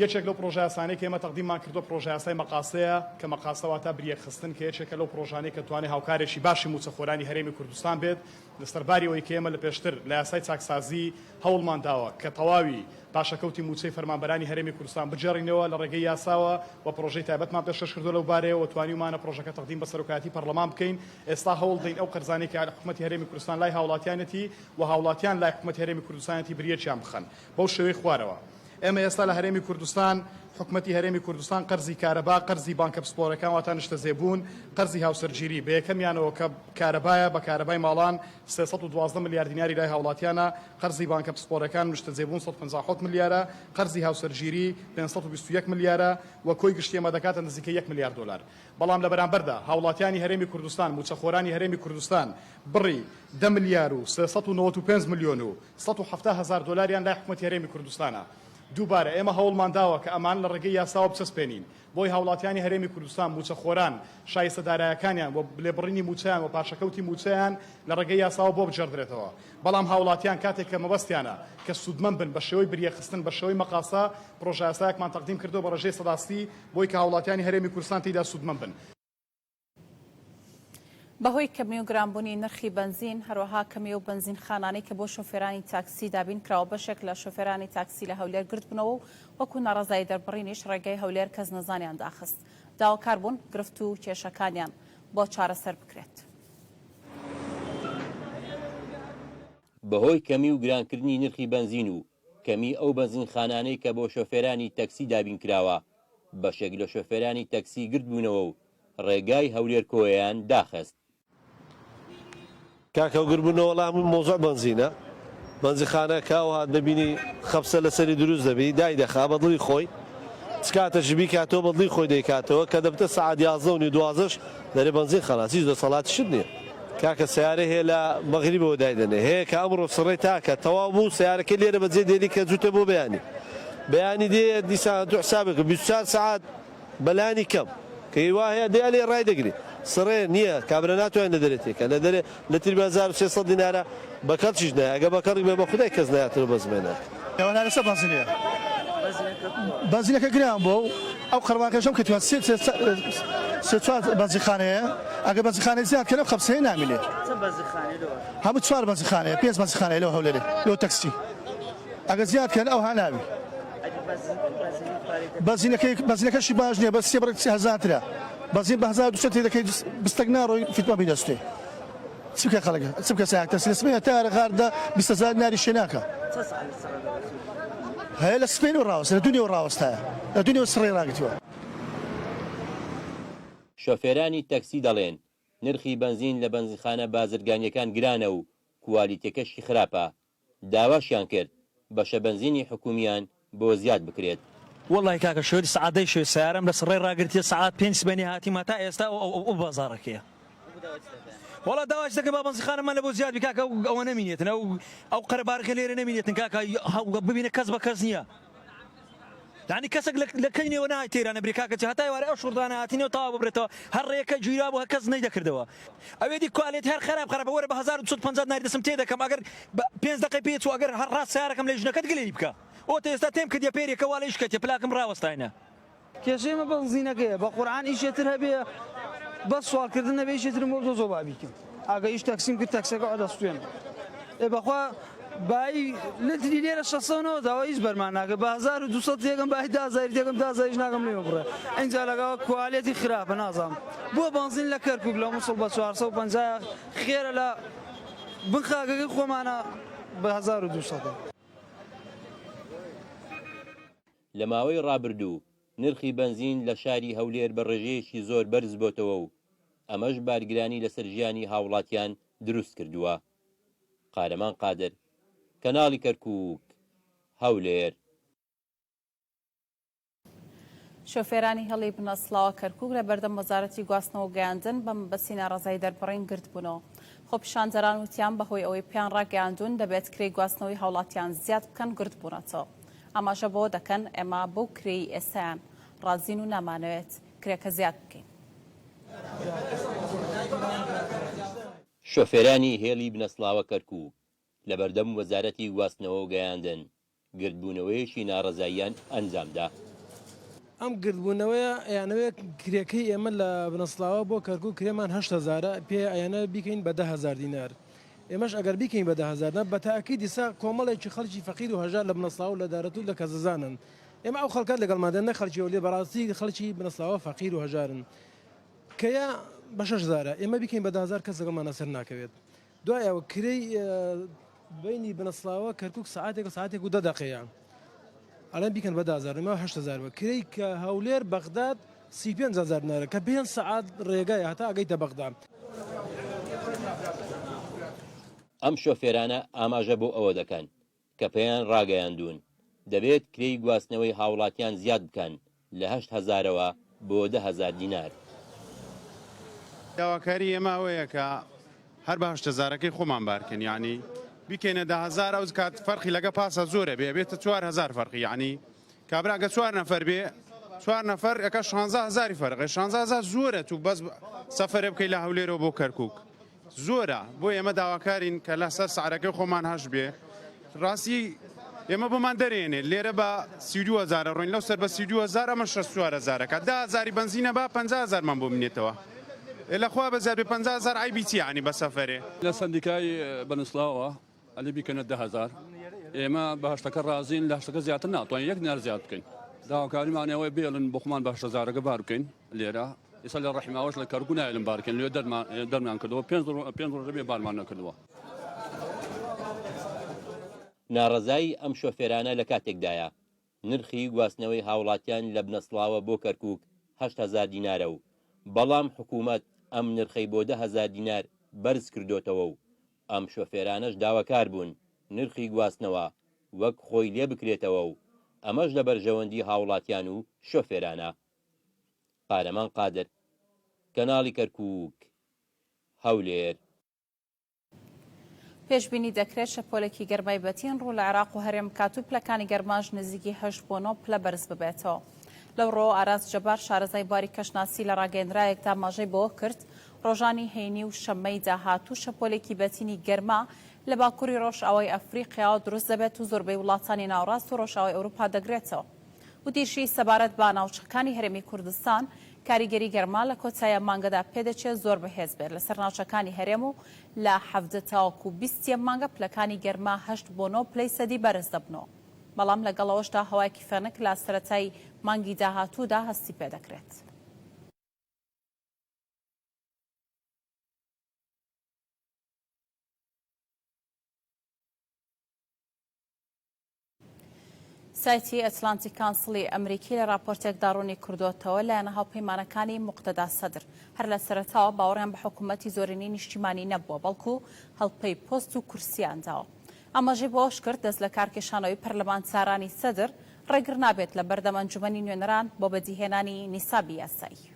یەکێک لەو پڕۆژەیاسانەی کە ئێمە تەقدیممان کردووە پڕۆژەیاسای مەقاسەیە، کە مەقاسە واتە بریەکخستن کە یەکێکە لەو پڕۆژانەی کە توانێ هاوکارێکی باشی مووچەخۆرانی هەرێمی کوردستان بێت، لەسەر باری ئەوەی کە ئێمە لە پێشتر لە یاسای چاکسازی هەوڵمان داوە کە تەواوی پاشەکەوتی مووچەی فەرمانبەرانی هەرێمی کوردستان بگێڕینەوە لە ڕێگەی یاساوە و پڕۆژەی تایبەتمان پێشکەش کردووە لەو بارەیەوە توانیومانە پڕۆژەکە تەقدیم بە سەرۆکایەتی پەڕلەمان بکەین ئێستا هەوڵ دەین ئەو قەرزانەی کە حکومەتی هەرێمی کوردستان لای هاوڵاتیانەتی و هاوڵاتیان لای حکومەتی هەرێمی کوردستانەتی بریەکیان بخەن بەو شێوەی خوارەوە. ئێمە ئێستا لە هەرێمی کوردستان، حکومەتی هەرێمی کوردستان قەرزی کارەبا، قەرزی بانکە پسپۆرەکان واتە نیشتەجێبوون، قەرزی هاوسەرگیری، بە یەکەمیانەوە کە کارەبایە، بە کارەبای ماڵان 312 ملیار دیناری لای هاوڵاتیانە، قەرزی بانکە پسپۆرەکان و نیشتەجێبوون 157 ملیارە، قەرزی هاوسەرگیری 521 ملیارە و کۆی گشتی ئەمە دەکاتە نزیکەی یەک ملیار دۆلار. بەڵام لە بەرامبەردا هاوڵاتیانی هەرێمی کوردستان، مووچەخۆرانی هەرێمی کوردستان بڕی دە ملیار و 395 ملیۆن و 170 هەزار دۆلاریان لای حکومەتی هەرێمی کوردستانە. دووبارە ئێمە هەوڵمان داوە کە ئەمان لە ڕێگەی یاساوە بچەسپێنین بۆی هاوڵاتیانی هەرێمی کوردستان، مووچەخۆران، شایستە دارایەکانیان و لێبڕینی مووچەیان و پاشەکەوتی مووچەیان لە ڕێگەی یاساوە بۆ بگێڕدرێتەوە. بەڵام هاوڵاتیان کاتێک کە مەبەستیانە کە سوودمەند بن بە شێوەی بریەخستن، بە شێوەی مەقاسە، پڕۆژەیاسایەکمان تەقدیم کردووە بە ڕێژەی 30% بۆی کە هاوڵاتیانی هەرێمی کوردستان تێیدا سوودمەند بن. بەهۆی کەمی و گرانبوونی نرخی بەنزین، هەروەها کەمی ئەو بەنزینخانانەی کە بۆ شۆفێرانی تاکسی دابین کراوە، بەشێک لە شۆفێرانی تاکسی لە هەولێر گردبوونەوە و وەکو ناڕەزایی دەربڕینیش ڕێگای هەولێر کەسنەزانیان داخست. داواکار بوون گرفت و کێشەکانیان بۆ چارەسەر بکرێت. بەهۆی کەمی و گرانکردنی نرخی بەنزین و کەمی ئەو بەنزینخانانەی کە بۆ شۆفێرانی تەکسی دابینکراوە، بەشێک لە شۆفێرانی تەکسی گردبوونەوە و ڕێگای هەولێر کۆیەیان داخست. کاکە گربوونەوە وەڵا هەمووی مەوزوع بەنزینە بەنزیخانە کە ئەو هات دەبینی خەپسە لەسەری دروست دەبی دای دەخا بە دڵی خۆی چ کاتەشی بیکاتەوە بە دڵی خۆی دەیکاتەوە کە دەبتە سەعات 11 و نیو دوازدەش دەرێ بەنزین خەلاس هیچ دەسەڵاتیشت نییە کاکە سەیارە هەیە لە مەغریبەوە دایدەنێ هەیە کە ئەمڕۆ سڕێ تاکە تەواو بوو سەیارەکەی لێرە بەجێ دێنی کە جووتە بۆ بەیانی بەیانی دێ دیسان تۆ حسابێکە 24 سەعات بەلانی کەم کە وا هەیە دەیا لێ ڕای دەگری سڕێ نییە کابرا ناتوانێت لە دەرێ تێکا لە دەرێ لەتر بە 1300 دینارە بە کەڵکیش نایە ئەگە بە کەڵک بێ بە خودای کەس نایاتەوە بەزمێ ناکە. ئەوە لەسەر بەنزینەیە بەنزینەکە گران بووە و ئەو قەربانکەشەم کە توان سێ سێ چوار بەنزینخانەیە ئەگەر بەنزینخانەی زیاد کەن ئەو خەبسەیە نامینێ هەموو چوار بەنزینخانەیە پێنج بەنزینخانەیە لەو هەولێرێ لۆ تەکسی ئەگەر زیاد کەن ئەوها نابی. بەنزینەکەی بەنزینەکەشی باش نییە بەس سێ بڕێک سێ هەزارترە بەنزین بە 1200 تێدەکەی بستەک ناڕۆی فیتما بی دەستێ چ بکە خەڵک چ بکە سایەق تەکسی لە سبەینە تارە غاردا 20 هەزار دیناری شێ ناکە هەیە لە سبەینەوە ڕاوەستە لە دونیەوە ڕاوەستایە لە دونیەوە سڕێ ڕاگرتووە. شۆفێرانی تەکسی دەڵێن، نرخی بەنزین لە بەنزینخانە بازرگانییەکان گرانە و کوالیتیەکەشی خراپە، داواشیان کرد بەشە بەنزینی حکومییان بۆ زیاد بکرێت. وەڵاهی کاکە شۆری سەعات دەی شەوێ سەیارەم لە سڕێ ڕاگرتیە سەعات پێنج سبەینێ هاتیم هەتا ئێستا ئەو ئەو ئەو بازاڕەکەیە وەڵا داواش دەکەم با بەنزیخانەمان لە بۆ زیاد بی کاکە ئەو ئەوە نەمینێتن ئەو ئەو قەرەباڵغە لێرە نەمینێتن کاکە ببینە کەس بە کەس نییە یانی کەسێک لە کەینەوە نەهای تەیرانە برێ کاکە چ هەتا ئێوارێ ئەو شوڕدانە هاتینەوە تەواو ببرێتەوە هەر ڕێیەکە گیرا بوو هەر کەس نەیدەکردەوە ئەوێ دی کوالێتی هەر خەراپ خەراپە وەرە بە 1250 ناری دەسم تێ دەکەم ئەگەر پێنج دەقەی پێ چوو ئەگەر هەر ڕاست سەیارەکەم لە ژنەکەت گلەیی بکە ئۆتە ئێستا تێم کردیە پێرێکە وا لە ئیش کەتیە پلاکم ڕاوەستاینە. کێشەی مە بەنزینەکەیە بەقورعان ئیشێ تر هەبێ بەس سواڵ کردن نەبێ ئیشێ ترم بۆ بدۆزەوە با بیکەم ئەگە ئیش تەکسیم کرد تەکسەکە ئەدەستێنم ئێ بەخوا بایی لتری لێرە 690 ئەوە هیچ بەرمان ناکە بە 1200 تێگەم بایی دە هەزاری تێگەم دە هەزاریش ناگەم لێمە بڕێ ئینجا لەگەڵ کوالێتی خراپە نازانم بۆ بەنزین لە کەرکوک لە موسڵ بە 450 خێرە لە بن خاکەکەی خۆمانە بە 1200. لە ماوەی ڕابردوو نرخی بەنزین لە شاری هەولێر بە ڕێژەیەکی زۆر بەرزبۆتەوە و ئەمەش بارگرانی لەسەر ژیانی هاوڵاتیان دروستکردووە. قارەمان قادر، کەناڵی کەرکووک، هەولێر. شۆفێرانی هێڵی بنەسڵاوە کەرکوک لە بەردەم وەزارەتی گواستنەوە و گەیاندن بە مەبەستی ناڕەزایی دەربڕین گردبوونەوە. خۆپیشاندەران وتیان بەهۆی ئەوەی پێیان ڕاگەیاندوون دەبێت کرێی گواستنەوەی هاوڵاتیان زیاد بکەن گردبوونەتەوە. ئاماژە بەوە دەکەن ئێمە بەو کرێی ئێستایان ڕازین و نامانەوێت کرێکە زیاد بکەین. شۆفێرانی هێڵی بنەسڵاوە کەرکوک لەبەردەم وەزارەتی گواستنەوە و گەیاندن. گردبوونەوەیەکی ناڕەزاییان ئەنجامدا. ئەم گردبوونەوەیە ئەیانەوێت کرێکەی ئێمە لە بنەسڵاوە بۆ کەرکوک کرێمان هەشت هەزارە پێ ئەیانەوێت بیکەین بە 10000 دینار ئێمەش ئەگەر بیکەین بە 10000 دینار بە تاکید ئیسا کۆمەڵێکی خەڵکی فەقیر و هەژار لە بنەسڵاوە و لە دارەتوو لە کەزەزانن ئێمە ئەو خەڵکە لەگەڵمان دێن نەک خەڵکی هەولێر بەڕاستی خەڵکی بنەسڵاوە فەقیر و هەژارن کەیە بە شەش هەزارە ئێمە بیکەین بە 10000 کەس لەگەڵمان سەر ناکەوێت دوای ئەوە کرێی بینی بنەسڵاوە کەرکک سعاتێک ساعتێک و دە دەقەیە ئەڵێن بیکەن بە 10000 ئێمە 8000 بە کرێی کە هەولێر بەغداد 35000 دینارە کە پێنج سەعات ڕێگایە هەتا ئەگەیتە بەغدا. ئەم شۆفێرانە ئاماژە بۆ ئەوە دەکەن کە پێیان ڕاگەیاندوون، دەبێت کرێی گواستنەوەی هاوڵاتیان زیاد بکەن لە هەشت هەزارەوە بۆ 10,000 دینار. داواکاری ئێمە ئەوەیە کە هەر بە هەشت هەزارەکەی خۆمان بارکەن یانی بیکەینە 10,000 ئەو کات فەرقی لەگە پاسە زۆرە بێ بێتە 4000 فەرقی یانی کابرا گە چوار نەفەر بێ چوار نەفەر ئەکا شانزە هەزاری فەرقێ شانزە هەزار زۆرە تو بەس سەفەرێ بکەی لە هەولێرەوە بۆ کەرکوک زۆرە بۆ ئێمە داواکارین کە لەسەر سعرەکەی خۆمان هەش بێ ڕاستی ئێمە بۆمان دەرێنێ لێرە بە 32 هەزارە ڕۆین لەو سەر بە 32 هەزار ئەمە 64 هەزارەکە دە هەزاری بەنزینە با 50 هەزارمان بۆ بمێنێتەوە ئێ لە خوا بەزیاد بێ 50 هەزار عەیبی چیە یانی بە سەفەرێ. لە سەندیکای بەنسڵاوە ئەلێ بیکەنە 10,000 ئێمە بە هەشتەکە ڕازین لە هەشتەکە زیاتر ناتوانین یەک دینار زیاد بکەین داواکاریمان ئەوەیە بێڵن بۆ خۆمان بە هەشت هەزارەکە بار بکەین لێرە ئێستا لە ڕەحیماوەش لە کەرکوک نایەلن بار بکەین لێ دەرمان دەرمان کردەوە پێنج پێنج ڕۆژە بێ بارمان نەکردووە. ناڕەزایی ئەم شۆفێرانە لە کاتێکدایە، نرخی گواستنەوەی هاوڵاتیان لە بنەسڵاوە بۆ کەرکوک 8000 دینارە و بەڵام حکومەت ئەم نرخەی بۆ 10,000 دینار بەرزکردۆتەوە و ئەم شۆفێرانەش داواکار بوون نرخی گواستنەوە وەک خۆی لێبکرێتەوە و ئەمەش لە بەرژەوەندی هاوڵاتیان و شۆفێرانە. قارەمان قادر، کەناڵی کەرکووک، هەولێر. پێشبینی دەکرێت شەپۆلێکی گەرمای بەتین ڕوو لە عێراق و هەرێم بکات و پلەکانی گەرماش نزیکی هەشت بۆ نۆ پلە بەرز ببێتەوە. لەو ڕووەوە ئاراس جەبار شارەزای بواری کەشناسی لە ڕاگەیەندراوێکدا ئاماژەی بەوە کرد، ڕۆژانی هەینی و شەممەی داهاتوو شەپۆلێکی بەتینی گەرما لە باکووری ڕۆژئاوای ئەفریقیاوە دروست دەبێت و زۆربەی وڵاتانی ناوەڕاست و ڕۆژئاوای ئەوروپا دەگرێتەوە. وتیشی، سەبارەت بە ناوچەکانی هەرێمی کوردستان، کاریگەری گەرما لە کۆتایی ئەم مانگەدا پێدەچێت زۆر بەهێز بێت لەسەر ناوچەکانی هەرێم و لە 17 تاوەکو 20 ی ئەم مانگە پلەکانی گەرما هەشت بۆ نۆ پلەی سەدی بەرز دەبنەوە، بەڵام لەگەڵ ئەوەشدا هەوایەکی فێنک لە سەرەتای مانگی داهاتوودا هەستی پێدەکرێت. سایتی ئەتلانتیک کانسڵی ئەمریکی لە راپۆرتێکدا ڕوونی کردووەتەوە، لایەنە هاوپەیمانەکانی موقتەدا سەدر هەر لە سەرەتاوە باوەڕیان بە حکوومەتی زۆرینەی نیشتیمانی نەبووە، بەڵکو هەڵپەی پۆست و کورسییان داوە. ئاماژەی بەوەشکرد، دەستلەکارکێشانەوەی پەرلەمانتارانی سەدر ڕێگر نابێت لە بەردەم ئەنجومەنی نوێنەران بۆ بەدیهێنانی نیسابی یاسایی.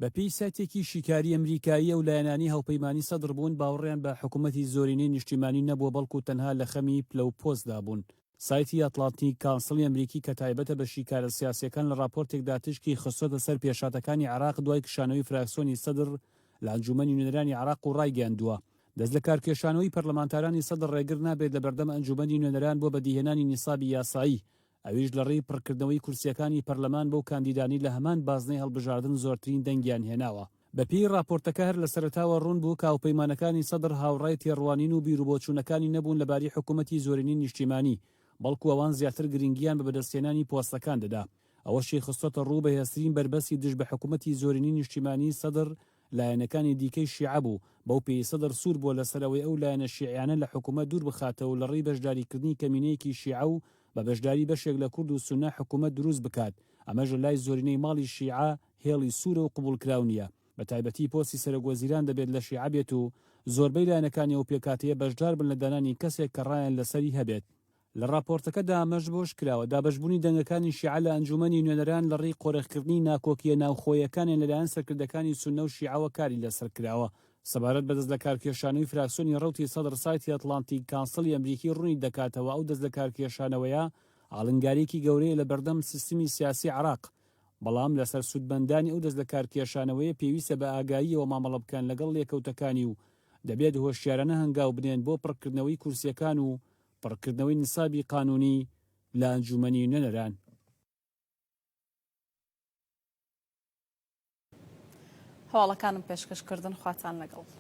بەپێی سایتێکی شیکاری ئەمریکایی ئەو لایەنانەی هاوپەیمانی سەدر بوون باوەڕیان بە حکومەتی زۆرینەی نیشتیمانی نەبووە بەڵکو تەنها لە خەمی پلە و پۆستدا بوون. سایتی ئەتڵانتیک کانسڵی ئەمریکی کە تایبەتە بە شیکارە سیاسیەکان لە ڕاپۆرتێکدا تیشکی خستۆتە سەر پێشهاتەکانی عێراق دوای کشانەوەی فراکسیۆنی سەدر لە ئەنجومەنی نوێنەرانی عێراق و ڕایگەیاندووە دەست لەکارکێشانەوەی پەرلەمانتارانی سەدر ڕێگر نابێت لەبەردەم ئەنجومەنی نوێنەران بۆ بەدیهێنانی نیسابی یاسایی ئەویش لە ڕێی پڕکردنەوەی کورسییەکانی پەرلەمان بەو کاندیدانەی لە هەمان بازنەی هەڵبژاردن زۆرترین دەنگیان هێناوە. بەپێی ڕاپۆرتەکە هەر لە سەرەتاوە ڕوون بوو کە هاوپەیمانەکانی سەدر هاوڕای تێڕوانین و بیروبۆچوونەکانی نەبوون لەبارەی حکوومەتی زۆرینەی نیشتیمانی، بەڵکو ئەوان زیاتر گرنگییان بە بەدەستهێنانی پۆستەکان دەدا. ئەوەشی خستۆتە ڕوو بەهێزترین بەربەستی دژ بە حکوومەتی زۆرینەی نیشتیمانیی سەدر لایەنەکانی دیکەی شیعە بوو، بەو پێیەی سەدر سوور بووە لەسەر ئەوەی ئەو لایەنە شیعیانە لە حکوومەت دوور بخاتەوە و لە ڕێی بەشداریکردنی کەمینەیەکی شیعە و بە بەشداری بەشێک لە کورد و سوننە حکوومەت دروست بکات، ئەمەش لە لای زۆرینەی ماڵی شیعە هێڵی سوورە و قبووڵکراو نییە، بە تایبەتی پۆستی سەرۆکوەزیران دەبێت لە شیعە بێت و زۆربەی لایەنەکانی ئەو پێکهاتەیە بەشدار بن لە دانانی کەسێک کە ڕایان لەسەری هەبێت. لە ڕاپۆرتەکەدا ئاماژە بەوەش کراوە، دابەشبوونی دەنگەکانی شیعە لە ئەنجوومەنی نوێنەران لە ڕێی قۆرخکردنی ناکۆکییە ناوخۆیەکانیان لەلایەن سەرکردەکانی سوننە و شیعەوە کاری لەسەر کراوە. سەبارەت بە دەستلەکارکێشانەوەی فراکسیۆنی ڕەوتی سەدر سایتی ئەتڵانتیک کانسڵی ئەمریکی ڕوونی دەکاتەوە ئەو دەستلەکارکێشانەوەیە ئاڵنگارییەکی گەورەیە لەبەردەم سیستمی سیاسی عێراق، بەڵام لەسەر سوودمەندانی ئەو دەستلەکارکێشانەوەیە پێویستە بە ئاگاییەوە مامەڵە بکەن لەگەڵ لێکەوتەکانی و دەبێت هۆشیارانە هەنگاو بنێن بۆ پڕکردنەوەی کورسییەکان و. پڕکردنەوەی نسابی قانونی لە ئەنجومەنی نوێنەران. هەواڵەکانم پێشکەش کردن خواتان لەگەڵ.